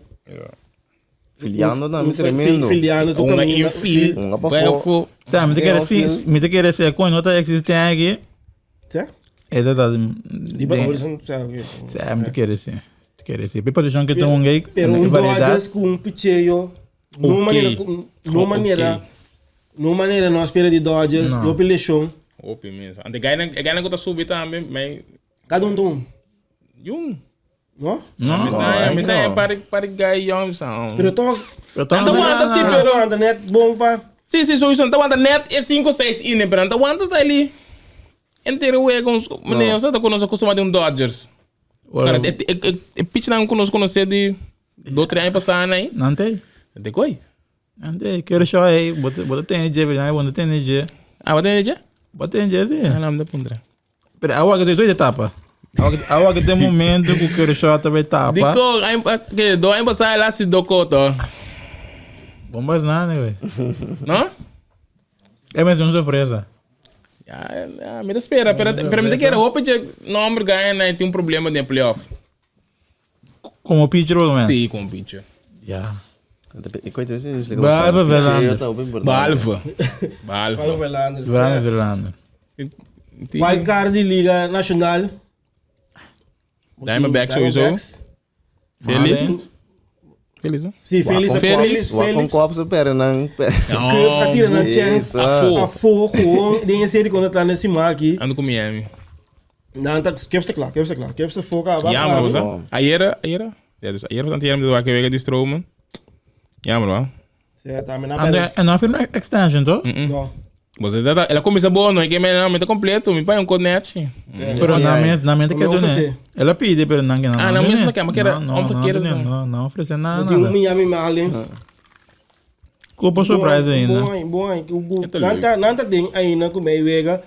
Filiando
Un-
tambe
un
tremendo.
Filiando, tu
Una
caminho.
infield.
Unga pa
Vai
fo.
fo.
Tá, me te quero
Outfield.
sim, me te quero ser com não tá existente aqui.
Cê?
É da
Di ba, Horizon, sabe?
Sim, me te quero sim. Te quero sim. Pe posição que tem um gay,
Pero un
variedade.
Dodgers com um picheio, no
Ok.
maneira, no
Ok.
maneira, no maneira nós espera de Dodgers, no pelechão.
Opi mesmo. Ante gaina gaina ko ta subi tambe, mas
Cada um tem um,
yung.
no?
Não.
Mi tá, mi tá
não.
pare pare gai young sound.
Pero toch,
Pero tá
Anda aguanta sim, pero
pero anda net bom pa.
Sim, sim, sowieso. Anta wanta net é 5 6 in, pero anta wanta sa ali. Inteiro we com meneer, você tá conosco acostumado um Dodgers. Cara, é é é pitch não conosco conhecer de do trem passar aí.
Não tem.
De coi.
Não tem. Quero show aí, bota bota TNG, né? Bota TNG.
Ah, wat é já?
Bota TNG sim.
Ah, não, me dá pundra.
Pero a que tem etapa. A água que tem momento que o quero show também tapa.
Dico, aí que do aí passar lá se do coto.
Bombas nada, né, velho?
Não?
É mesmo uma surpresa.
Ja, ja, me espera, pero pero me quero hope que nombre ganha, né, tem um problema de playoff.
Como pitcher, man.
Sim, com o pitcher.
Yeah.
Ik weet het niet.
Behalve Verlander.
Behalve.
Fala
Behalve.
Verlander.
Verlander, Verlander.
Wildcard de Liga Nacional.
Diamondbacks sowieso.
Diamondbacks.
Feliz. Feliz, hè?
Sim, Feliz,
Feliz.
Feliz,
Wakon
Feliz.
kop ze per nan.
Cubs atira na chance.
Afo.
Afo, gewoon. Den serie contra Atlanta Simaki.
Ando com Miami.
Não, tá, Cubs tá klaar, Cubs tá klaar. Cubs tá foca.
Jammer, hoor. zo. Ayer, ayer. Ja, dus ayer was aan het de wakker wegen die stromen. Jammer, hoor.
Certo, tá, mas na
André, en dan vind ik extension, toch?
Não.
Você tá, ela começa boa, não é que me não, me tá completo, me põe um conete.
Pero na mente, na mente
Não
que
oferecer.
né? Ela pede, pero não quer.
Ah, não, mesmo não quer, mas quer-
Não,
om te
não,
quer,
não,
então.
não, não oferece nada.
Eu tenho
nada.
Miami Marlins.
Culpa surpresa ainda.
Bom, bom. O
Então,
Nanta, nanta tem ainda com meio wega.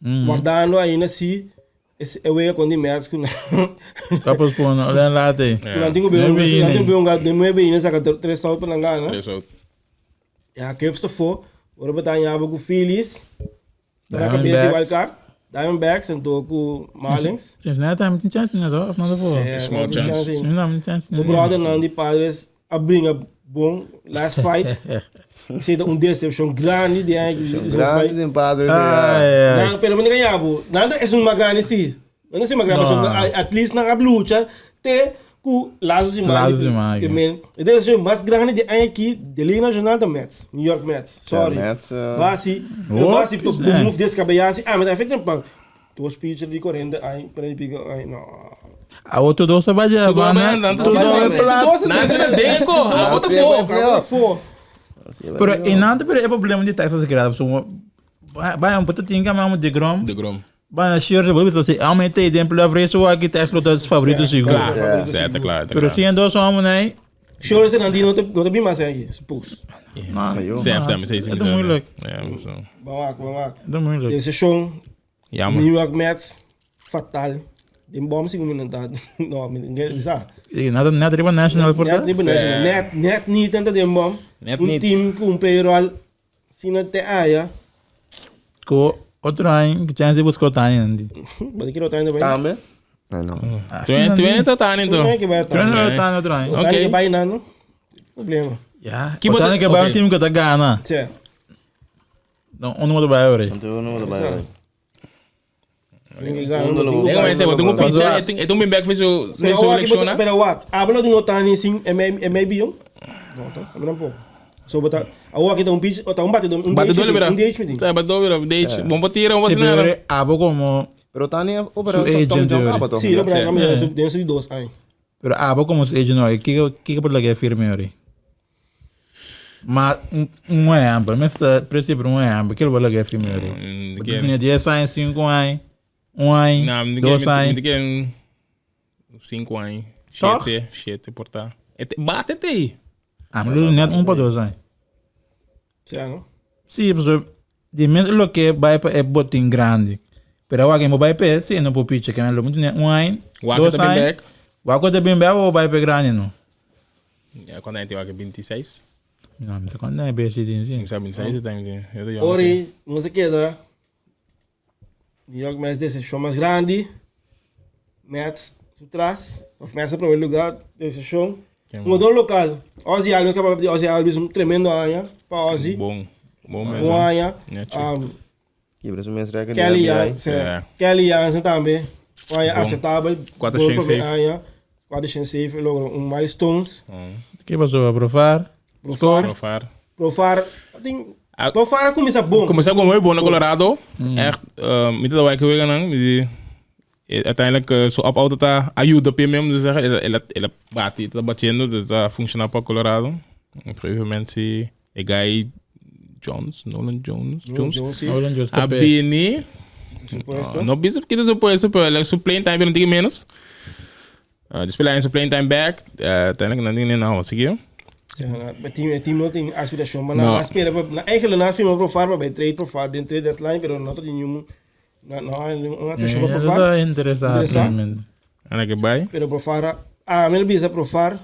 Hum.
Guardando ainda se esse é wega com de México.
Capaz com olha lá tem.
Não tenho bem,
Nueve
não tenho bem um gato, nem bem ainda saca três sol para não
Três out.
Ja, Cubs te voor. Ora botar em aba com Phillies. Na cabeça de
Diamondbacks.
wildcard. Diamondbacks en door com Marlins.
Sinds net hebben we chance net hoor, of not ervoor?
É,
Small
não tem
chance.
chance.
Sinds net chance.
O brother não de Padres abrindo bom last fight. Isso é um deception grande de aí.
Grande in Padres.
Ah,
ja.
ja.
Não, pero não ganhava. Nada é uma grande sim. Não é uma grande,
Não.
mas at least na luta te com Lazo Simani.
Lazo Simani.
Também. É deception mais grande de aí aqui de Liga Nacional da Mets, New York Mets. Sorry.
Mets,
Basi,
Oh,
basi
is,
o
eh.
move desse cabeça. Ah, mas é feito um Dois pitcher de 40, ai, para ele pica, ai, não.
A outro doce vai de
Tudo
Havana.
bem, não,
Tudo
tudo
bem, plato.
Não, você não tem, co. Ah, bota
sim,
fogo.
vai.
Four.
Pero em nada pero é problema de Texas criado. So vai um pouco tinha mesmo de grom.
De grom.
Vai Scherzer, vou dizer, aumentei dentro da frente o aqui Texas dos favoritos seguro.
Claro, certo, claro.
Pero tinha dois homens aí.
Scherzer não não te não te bem mais aqui, suppose.
Não,
joh.
Certo, mas é isso.
É moeilijk.
Ja, zo.
Vamos lá, vamos lá.
É moeilijk.
Deception,
Jammer.
New York Mets, fatal. Den bom segundo minuto. Não, ninguém sabe.
Nada nada riba national por
Net niet beneden. Net, net niet en dat den bom.
Net
Un
niet.
team com um payroll. Sino te aya.
Ko outro ano que chance buscou tá ainda.
Mas aqui não tá ainda bem.
Tambe? Ah, no.
Tu é tá tá então.
Não é que vai
Tu não
tá.
tá outro ano.
Tá
Ok.
que vai não. Problema.
Ja.
Que
Que
bota-
bota que vai um
ok.
time que tá gana.
Tchê.
Dan un numero bai ore.
Anto un numero bai ore.
Tengo que ser, tengo un pitcher, e un back for su
Pero wak,
lecciona.
pero wak, hablo de Otani sin MLB, jong? No, toch? A mí tampoco. So, but awor aki ta un pitch, ta un batidor, un
Batidor
DH,
libera.
un DH meeting.
Sa batidor libera, DH. Bom pa tira, bom pa
Sí,
nada.
pero abo como
Pero Otani
Su
opera Tommy
agent,
John
yori.
caba toch?
Sí, lo
Sí.
pero den su den su di dos aña.
Pero abo como su agent no, kiko kiko por lag'é firme ori. Ma un un ehempel, mi sta principio un ehempel, kiko por lag'é firme ori.
Mm,
Bo
ken.
tin 10 aña, 5 aña, 1 aña,
No, mi
2
mi
aña.
ken 5 aña,
Toch?
7, 7 por ta. Ete bate te aí.
Ah, mi lo net 1 pa 2 aña.
Sea, no?
Sí, pasobra di mes loke bai pa e botin grandi. Pero awor ken bo bai p'e, sí, no por picha. Ken lo mutu un aña,
Wak
dos
ta bin
aña.
bek.
Wak ta bin bek, bo bai p'e grandi no.
Ja, cuando gente wak 26.
No, mi sa cuando e besi tin, sí.
Mi sa 26 ta tin. Yo ta jong.
Ori, nos a keda New York Mets desishon mas grandi. Mets su tras, of Mets na primer lugar, desishon. Jugador local, Ozzy Albies, kaba di Ozzy Albies, un tremendo aña pa Ozzy.
Bon, bon mes.
Un aña.
Ja,
Um,
Kibra su mes record di
Kelly
RBI.
Jansen,
Ja.
Kelly Jansen tambe, un aña
Bon.
aceptabel.
Cuatro
Bon
shen
primer
safe.
aña, cuatro shen safe, logra un milestones.
Ke pasó? Profar?
Profar.
Profar.
Profar, I think,
Ah,
Profar a cuminsa bon.
Começar com muy bon na Colorado. Echt, uh, mi ta wijk weer aan. Die uiteindelijk uh, zo op auto ta ajuda PM om te zeggen. El el el bati ta batiendo, dus dat funciona pa Colorado. Op een gegeven moment zie ik guy Jones, Nolan Jones, Jones.
Jones, sí,
Nolan Jones
A
Pepe.
bini.
supuesto.
No bisa kita supuesto, pero su playing time pero no menos. Uh, dus spelen su playing time back. Uh, uiteindelijk dan ding nou, zie je.
Ja, na, e team, e team no tin aspiracion, maar
No.
na, na spera, na, eigenlijk na firma Profar, maar bij trade Profar, den trade deadline, pero no tin ningun, na, no, un atención pa
Ja,
Profar.
dat is interessant.
Interessant.
En ik bij.
Pero Profar, ah, mi bisa Profar,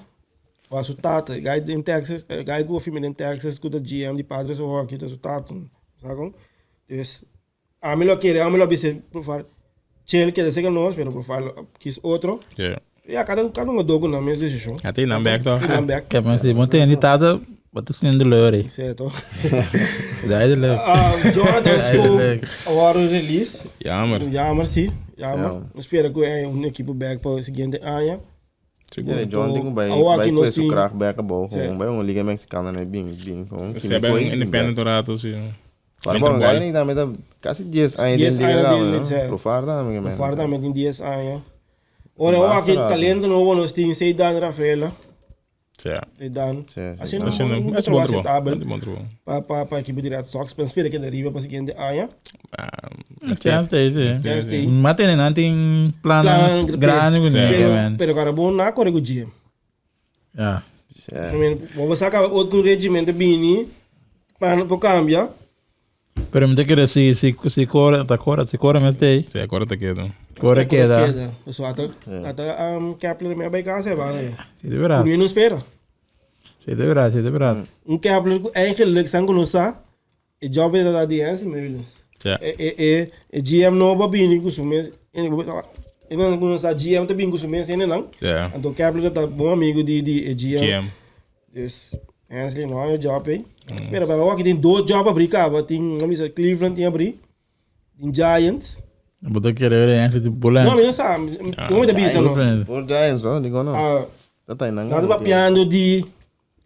wa su tata, guy in Texas, eh, guy ku firma in Texas, ku de GM di Padres of hockey, su tata, sabe kon? Dus, ami lo kere, ami lo bisa Profar, chill, keda seca nos, pero Profar kies otro.
Ja.
Ja, cada, cada un dogo na mes decision.
Ja, tem naam back toch?
Dan back.
Kijk, maar zie, want die tata, wat is in de leur? hè?
Certo.
Duidelijk.
Jonathan Schoop
Duidelijk.
award release.
Jammer.
Jammer, sim. Jammer.
Ja.
We spelen ook een equipe back para o seguinte ano.
Ja, nee, John ding bij
Awor
bij
aki nos
su
tin-
kracht bij gebouw.
Sí.
Gewoon bij een Liga Mexicana nee bing bing gewoon.
Ze hebben een independent raad zie.
Maar bom, ga je niet met quase 10 anos
10
de liga,
anos de
né?
liga.
Profar daar, meu
Fora também tem 10 anos. Ora,
Basta
aqui
rato.
talento novo nós temos Zeidan Rafaela.
Ja.
Zeidan.
Sim, sim.
Assim,
Dat is
um,
een
um
dat is een bon
trabalho
trabalho.
aceitável
Dat is een bon trabalho.
para para a equipe de Red Sox. Mas espera que deriva para o seguinte ano.
Chance deze.
Chance deze.
Maar ten aan tin
Plan
plannen grande
Sí.
com
Pero,
man.
pero cara bom na corre com o GM.
Ja.
Ja.
I mean, vamos sacar outro regimento bini para não cambiar.
Pero me te quero si si si cora, ta cora, si cora me stay.
Sim, agora tá quieto.
Cora queda.
Pessoal, até, até um, Kepler me vai casa, vai.
Sí, de verdad.
Não espera.
Sí, de verdad, sí, de verdad.
Um Kepler eigenlijk zijn conosco, e job é da DNS Meulens.
Ja.
E e e e GM novo bini com sumes, e não conosco GM também com sumes, e não.
Ja.
Então Kepler tá bom amigo de de GM.
GM.
Dus Hensley não é job aí. Espera, mas aqui tem dois jobs abrir, cara. Tem, não me sei, Cleveland tem abrir. Tem Giants.
Botar querer é de bola.
Não, mas não sabe. Não é da bisa, não.
Por Giants, ó, digo não.
Ah,
Dat tá indo.
Nada papiando de.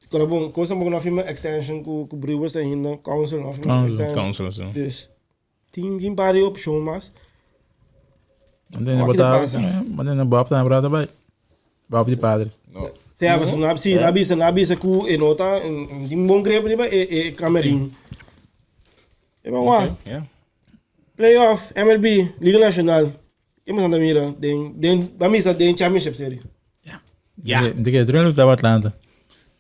Quando bom, coisa bom na firma extension com com Brewers ainda, Council na firma
Council.
extension.
Council, sim.
Dus tem tem várias opções, mas
Mantém
Aqui
botar,
passa.
mantém Bob tá brada vai. Bob de padre.
se a pessoa não se na bisa na bisa ku e nota um bom grepo e e camerim. E bom, lá.
Ja.
Playoff MLB Liga Nacional. E mas anda mira, den den vamos a den Championship Series.
Ja.
De que treino estava Atlanta.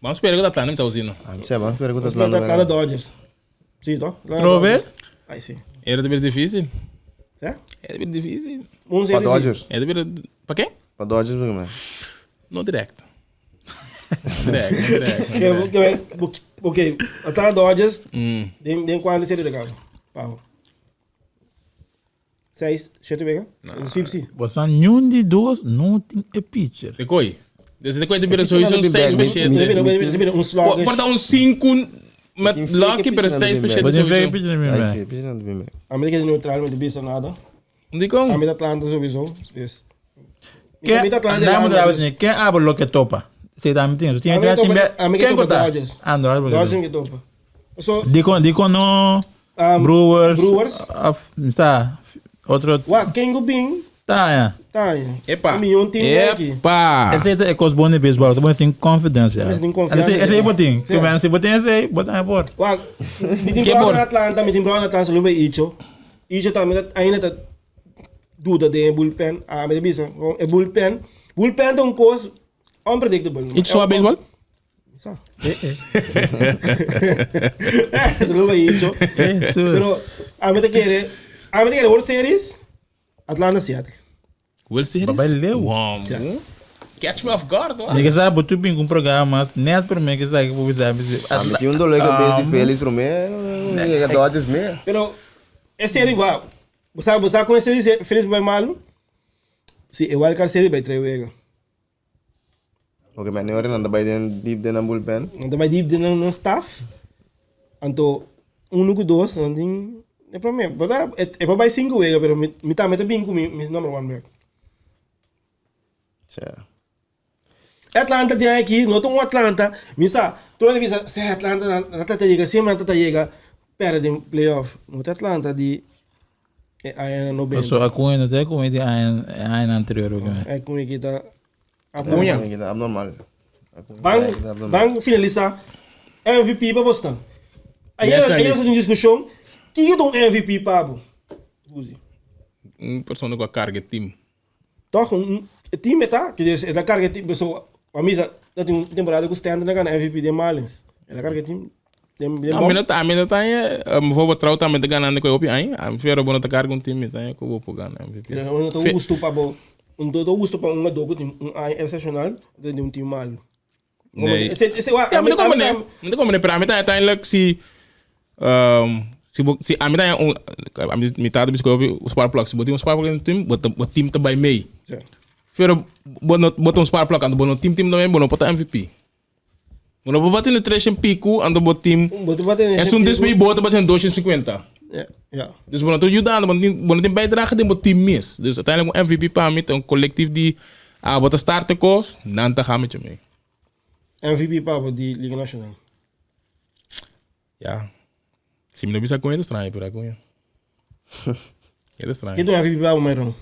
Vamos esperar que o Atlanta me tá usando.
Ah, você vai esperar que
Vamos para Atlanta Dodgers. Sim, tá?
Trove?
Aí sim.
Era de difícil.
Certo?
Era bem difícil.
Um
Para Dodgers.
Era de Para quem?
Para Dodgers, meu man.
No direct. No direct, no direct. No direct.
Ok, ok. Atlanta Dodgers
Mm.
Den, den qual serie de casa? Pau. Seis, sete pega? No. Sweep sim.
Você nenhum de dois não tem e pitcher.
De coi. Dus de coi te bira sowieso
não
um
tem
6
bag,
bij
mi-
7.
Deve, deve, deve um sluggish.
Porta um 5. Met
Tin
lucky,
fake
pero
pitch na
6
de
por
Bo tin
sowieso.
fake pitch na
Ai,
bem.
si, pitch na bem.
Ami ta keda neutral, mi no ta bisa nada.
Dikon?
Ami ta Atlanta sowieso, dus.
Ken,
Mi ta Atlanta
não
dus.
drava tinha. Quem abre lo que topa? Sei da me tinha. Tinha
Ami
tinha
topa-
tinha.
ami
Quem
topa
conta?
Dodgers.
Ah, Dodgers.
Dodgers mi topa. So,
Dikon, dikon no Brewers.
Brewers.
Of, tá. Outro.
Wa, ken ku bin,
Tá, é.
ta ya.
Epa.
Un mion team aki.
Epa.
Esse é coisa boa no beisebol. Tu tem confiança.
Mas tem confiança,
Esse é
ja.
botin.
Sim.
Que vem se botin esse aí, botin é por.
Wa, mi tin
Ke
brother
bor?
na Atlanta, mi tin brother na Atlanta, saludo Icho. Icho tambe ta ainda ta duda den e bullpen. Ah, mi ta bisa, con e bullpen. Bullpen ta un cos unpredictable.
Icho sua baseball?
Sa. Saludo Icho. Pero ami ta kere, ami ta kere World Series, Atlanta Seattle.
World Series?
Babay leu.
Wow. Catch me off guard, hoor.
Ninguém sabe, tu bem com um programa, net por mim que sabe que vou usar.
Ah, mi tin un dolor de cabeza di Félix promé, yega Dodgers mes.
Pero e serie igual. Bo sa, bo sa con e serie Félix bai malo? Si, e wildcard serie bai tres wega.
Oké, maar nu hoor dan bai den diep den een bullpen.
Nan ta bai diep den nan staff. Anto uno ku dos, nan tin e prome. Bo ta, e, e por bai cinco wega, pero mi, mi tambe ta bin ku mi, mi number one bek.
Tja.
Atlanta tin aki, no ta un Atlanta. Mi sa, tur hende bisa, seh Atlanta nan, nan ta ta yega, siempre nan ta ta yega, perde den playoff. No ta Atlanta di e añanan nobenta.
So Acuña no ta Acuña di aña, añanan anterior ook.
Acuña ki ta
Acuña.
Acuña ta abnormal. Acuña
Ban,
ta abnormal.
ban finalisa MVP pa bosnan. Ayer,
Yes,
ayer
Andy.
nos tin un diskushon, kiko ta un MVP pa bo, Guzi?
Un persona ku a karga e team.
Toch, un e team e ta, ke e ta karga e team, so a misa ta tin un temporada ku Stanton a gana MVP den Marlins. El a karga e team den den
A mi
bom.
no ta, a mi no ta eh, bijvoorbeeld Trout tambe ta ganando ku e hopi aña. A mi fiera bo no ta karga un team, mi ta ku bo por gana MVP.
Pero no ta hustu pa bo, no ta hustu pa un hungadó ku tin un aña eksepshonal den un team malu.
Nee.
Ese, ese, wa,
Ja, mi ta
ami-
komprendé. Mi ta komprendé, pero ami ta uiteindelijk si um, si bo, si ami ta un ami mi tata bisa ku un sparkplug. Si bo tin un sparkplug den team, bo ta bo team ta bai mee.
Ja.
Pero bo no bo ta un sparkplug anto bo no team team tambe bo no por ta MVP. Bo no por bati na 300 piku anto bo team
Bo ta bati na
Esun des bo ta bati na 250.
Ja, ja.
Dus bo no ta yudando, bo no tin bo no tin bijdrage den bo team mes. Dus uiteindelijk un MVP pa mi ta un collectief di ah bo ta start e kos, nan ta gaan met je mee.
MVP pa bo di Liga Nacional.
Ja. Si mi no bisa Acuña ta straño, pero Acuña. E ta straño.
Ken ta un MVP pa bo, Myron?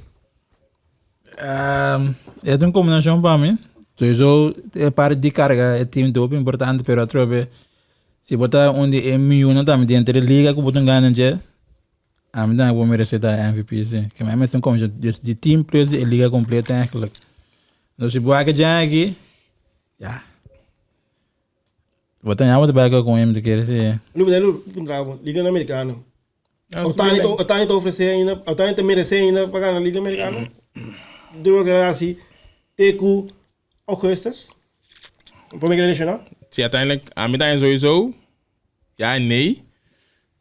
E ta un combinacion pa mi. Sowieso e parte di carga e team ta hopi importante, pero atrobe si bo ta un di e miunan tambe denter e liga ku bo ta gana dje, ami tambe bo merece ta MVP si. Ke mi mester un combinacion dus di team plus di e liga completo eigenlijk. Dus si bo wak dje aki, ya. Bo ta yama ta bai ku mi ta kere si.
Lu lu puntra bo, Liga Americano. Ohtani ta Ohtani ta ofresé ainda, Ohtani ta meresé ainda pa gana Liga Americano. Duro ke hasi te ku augustus. Prome ke lesioná.
Si uiteindelijk, ami ta sowieso, ja en nee.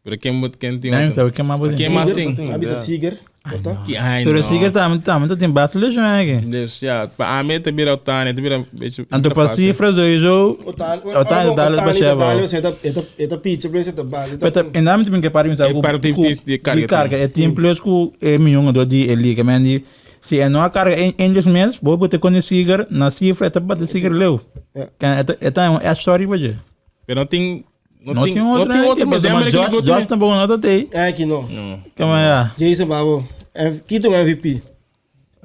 Pero ken moet ken tin
Nee,
otro?
sabe ken mas bo tin?
Ken mas tin?
A bisa Seager, por ta?
Ki ai
Pero
no.
Seager tambe tambe ta tin basta lesion aki.
Dus ja, pa ami ta bira Ohtani, ta bira un beetje
Anto pa
fácil.
cifra sowieso
Ohtani,
Ohtani ta dale pa sheba.
Ohtani, e ta e ta pitcher plus e ta bate.
Pero ta en daarom tin ke para mi
E parte
ku
di carga
di carga e team plus ku e mion do di e liga men di si e no a carga Angels mes bo bo te kone Seager na cifra e ta bate Seager leu.
Ja.
Ken e ta e ta un edge sorry pa dje.
Pero no tin no
No
tin
tin
no
otro
tin
aki,
otro
pasobra
mas den American
Josh
League
Josh tampoco no ta tei.
Aki no.
No.
Kema ya.
Jason Babo, Kito un MVP.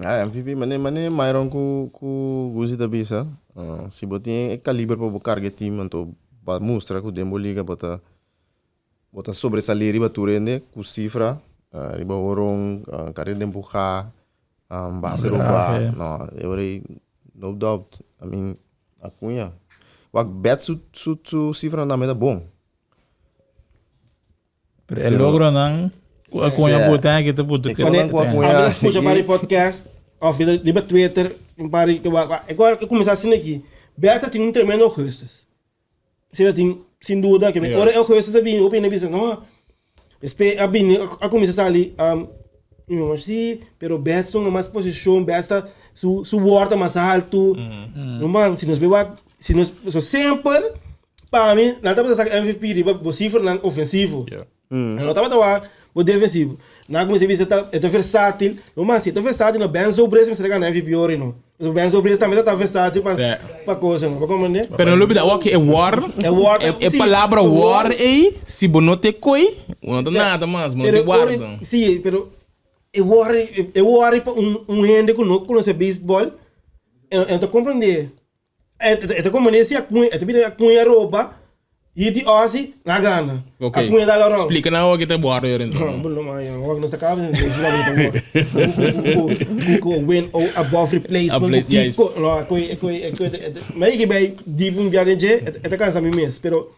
Ah, MVP, mane, mane Myron ku, ku Guzi ta bisa. Ah, si bo tin e kaliber pa bo karga e team, anto ba mustra ku den bo liga bo ta, bo ta sobresalí riba tur hende ku sifra, ah, riba horon, ah, karga den bo ga, ah, base roba. No, e ora ei, no doubt. I mean, Acuña. Wak, Betts su, su, su sifranan tambe ta bon.
Pero e logronan ku Acuña
Sea.
por tin aki ta putu
E
ke
konan ku Acuña
Ami ta skucha
sigui.
pari podcast of riba Twitter un pari ke wak e ku kuminsá asina aki. Betts a tin un tremendo augustus. Asina tin sin duda ke ora e augustus a bini hopi hende a bisa no despues a bini a kuminsá sali mi mama si pero Betts ta hunga mas posishon Betts ta su su wòrta mas altu. No man si nos bai wak si nos so semper. Pa mi, nan tabata saka MVP riba bo sifranan ofensivo. Nan no tabata wak bo defensivo. Nan a kuminsá bisa ta e ta versátil. No man, si e ta versátil no Ben Zobrist mester a gana MVP ora no. Pasobra Ben Zobrist tambe ta versátil pa pa cosa no. Bo komprendé?
Pero no lubida awor ke e war,
E war ta
e
si,
palabra
e war
war ei, si bo no te koi, bo no ta nada mas, bo no
Pero
te
ora
warda.
si, pero e war e war pa un un hende ku no konosé beisbòl e no ta komprendé. E ta komprendé si a kuña, e ta bira a kuña ropa i di Ozzy na gana.
Ok.
A kuña dal around.
Splika nan awor ke ta warrior enton.
No, no, man, awor nos ta kaba nos ta war. Ku ku win o above replacement ku kiko. No, koi koi koi ma yigi bai deep un bia den dje, e ta kansa mi mes, pero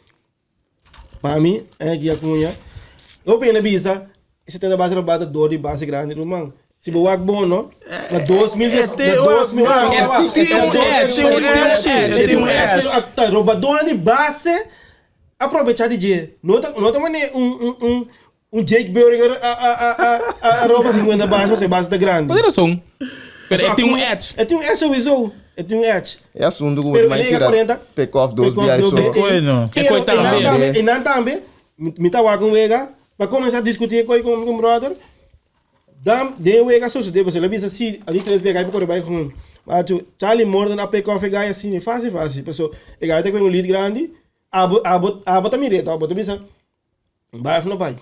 pa mi e ki a kuña. Hopi hende bisa E 70 base robá ta dor di base grandi ruman. Si bo wak bon no, na 2000 na 2000 Ta robadónan di base a probechá di dje. No ta no ta manera un un un un Jake Burger a a a a a roba 50 base pasobra e base ta grandi.
Bo tin rason. Pero e tin un edge.
E tin un edge souwiso. E tin un edge.
E asuntu ku bo
Pero
tin
e
tira
40
pick off dos
pick off
biaha
dos
so.
biaha.
Bueno.
E koi
Pero e nan
tambe.
tambe, e nan tambe, mi ta wak un wega. Pa kuminsá diskutí e koi ku mi bròder, dan den e wega a sosodé, pasobra el a bisa si a di tres bia gai pa kore bai home. Machu, Charlie Morton a pick off e gai asina, fásil fásil, pasobra e gai ta ku un lead grandi, abo abo abo ta mir'é tòg, bo ta bisa bai òf no bai.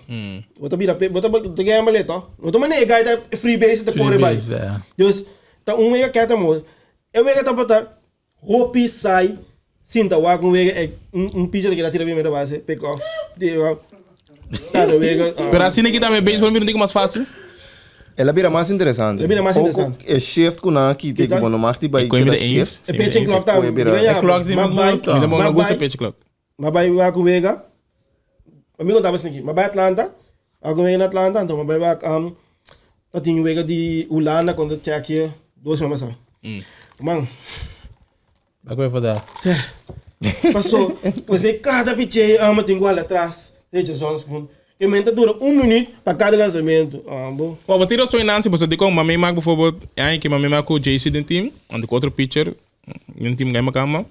Bo ta bira bo ta bo ta gamble tòg. No ta manera e gai ta free base ta kore bai. Dus ta un wega kèt amor. E wega tabata Hopi sai sinta wak un wega e un pitcher ta keda tira primera base pick off tira tarde wega.
Pero asina ki tambe baseball mira un tiki mas facil.
El a bira mas interesante.
El a bira mas interesante.
Oko e shift ku nan a kita ku bo no mag di bai
keda
shift.
E pitching clock ta
Koe bira.
E clock di mi gusta.
Mi tampoco no gusta e pitch clock.
Ma bai wak un wega. Mi kontaba esaki. Ma bai Atlanta. Wak un wega na Atlanta anto ma bai wak ta tin un wega di Hulanda kontra Tsjechië dos siman pasá. Man.
Ba koe for dat?
Seh. Paso, pues ve kada picheo amo tin ku hala atras drecha zonspoen. Ke men ta dura un minuut pa kada lansamento. Ah, bo.
Bo bo tin razon Nancy, pasobra dikon mami mak bijvoorbeeld, e aña ke mami mak ku JC den team, anto ku otro pitcher den team gai makamba.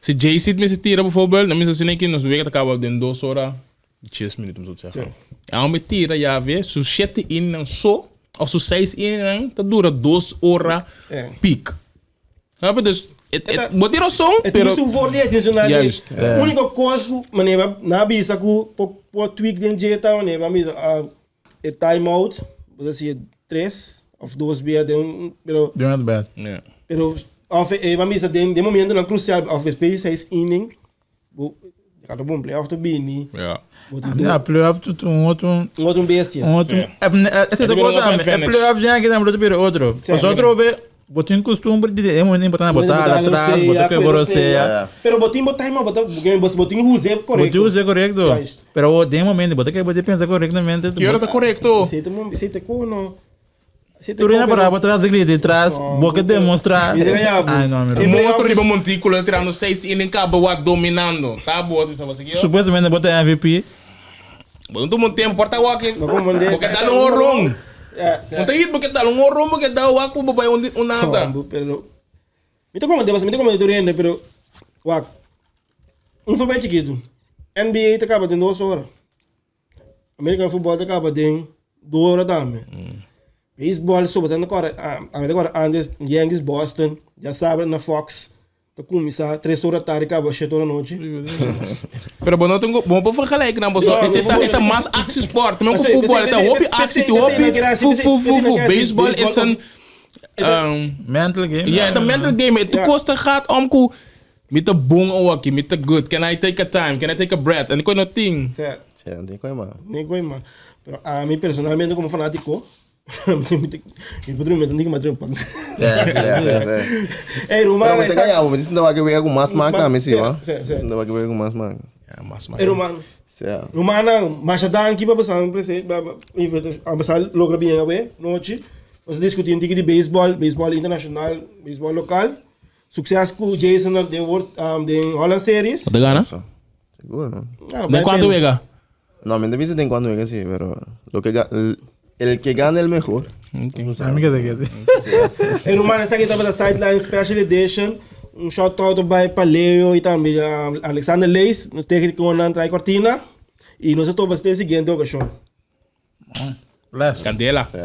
Si Jay-Z mester tira bijvoorbeeld, dan mester asina ki nos wega ta kaba den dos ora dies minuut, om zo te zeggen. E homber tira ya ve, su shete innan so, of su seis innan ta dura dos ora piek. Snap je? Dus, het, het, bo tin razon,
E
pero...
tin su voordeel, e tin su nadeel.
Juist.
Único cos ku manera nan a bisa ku por por tweak den dje ta manera nan a bisa ah e time out, bo ta sigue tres of dos bia den un pero
You're not bad.
Ja.
Pero of e ban bisa den den momentonan crucial of despues di seis inning bo ka ta bon playoff ta bini.
Ja.
Bo tin
Ja, playoff tu un otro
un otro bestia.
un otro.
Sí.
Ese
bira
te
un otro
conta, e
advantage.
playoff ya que también bira otro. Os otro be bo tin costumbre di e momento importante botar
Botar
atrás, botar que borosea.
Pero bo tin bo time bo ta bo tin usa correcto.
Bo tin usa correcto.
Juist.
Pero den momento bo ta que bo te pensa correctamente.
Ki ora ta correcto?
Esei ta esei ta kono.
Tu rina para atrás de grita atrás, bo que demostrar. Ay, no, mira.
E monstruo riba montículo tirando 6 inning caba wak dominando. Ta bo bisa bo sigui.
Supuestamente bo ta MVP.
Bo no tuma un tempo por ta wak. Bo ke dal un horon. Un ta hit bo ke dal un horon bo ke dal wak bo bai un un nada.
Pero mi ta komende mi ta komende tur hende pero wak un voorbeeld chikitu. NBA ta kaba den dos ora. American football ta kaba den dos ora tambe. Baseball so bo ta kore ami ta kore antes Yankees Boston ya sabra na Fox ta kuminsa tres ora tardi kaba shete ora nochi.
Pero bo no tin ku bo no por vergelijk nan boso e ta e ta mas actie sport men ku football e ta hopi actie tin hopi fu fu fu fu baseball is een
Mental game.
Ja e ta mental game e tur kos ta gaat om ku Mi ta bon awaki, mi ta good, can I take a time, can I take a breath, en koe no tin.
Sè.
Sè, no tin koe mas.
Ni koe mas. Pero ami personalmente como fanatico, mi por drumi, mi ta tin ku mas drumi.
Sè, sè, sè, sè.
Ey, ruman,
Pero mi ta gaña bo, mi ta sinta wak e wega ku mas smak tambe si, ho.
Sè, sè.
Sinta wak e wega ku mas smak.
Ja, mas smak.
Ey, ruman.
Sè.
Rumannan, masha danki pa boso presente, pa pa logra bien awe nochi. Nos a diskuti un tiki di beisbòl, beisbòl internashonal, beisbòl lokal. Succes cu Jason na den World um, den Holland Series.
Bo ta gana?
Eso. Seguro, no?
Claro,
Den
bai
cuanto
pena.
wega?
No, mi no bisa den cuanto wega sí, pero lo que ga- el que gana el mejor.
Okay.
A mi que te quede.
Hey, Roman, esaki tabata Sideline Special Edition. Un shout out bai pa Leo y tambe Alexander Leys, nos técniconan trae cortina. Y nos ta topa den siguiente ocasion.
Bless.
Candela.
Sí.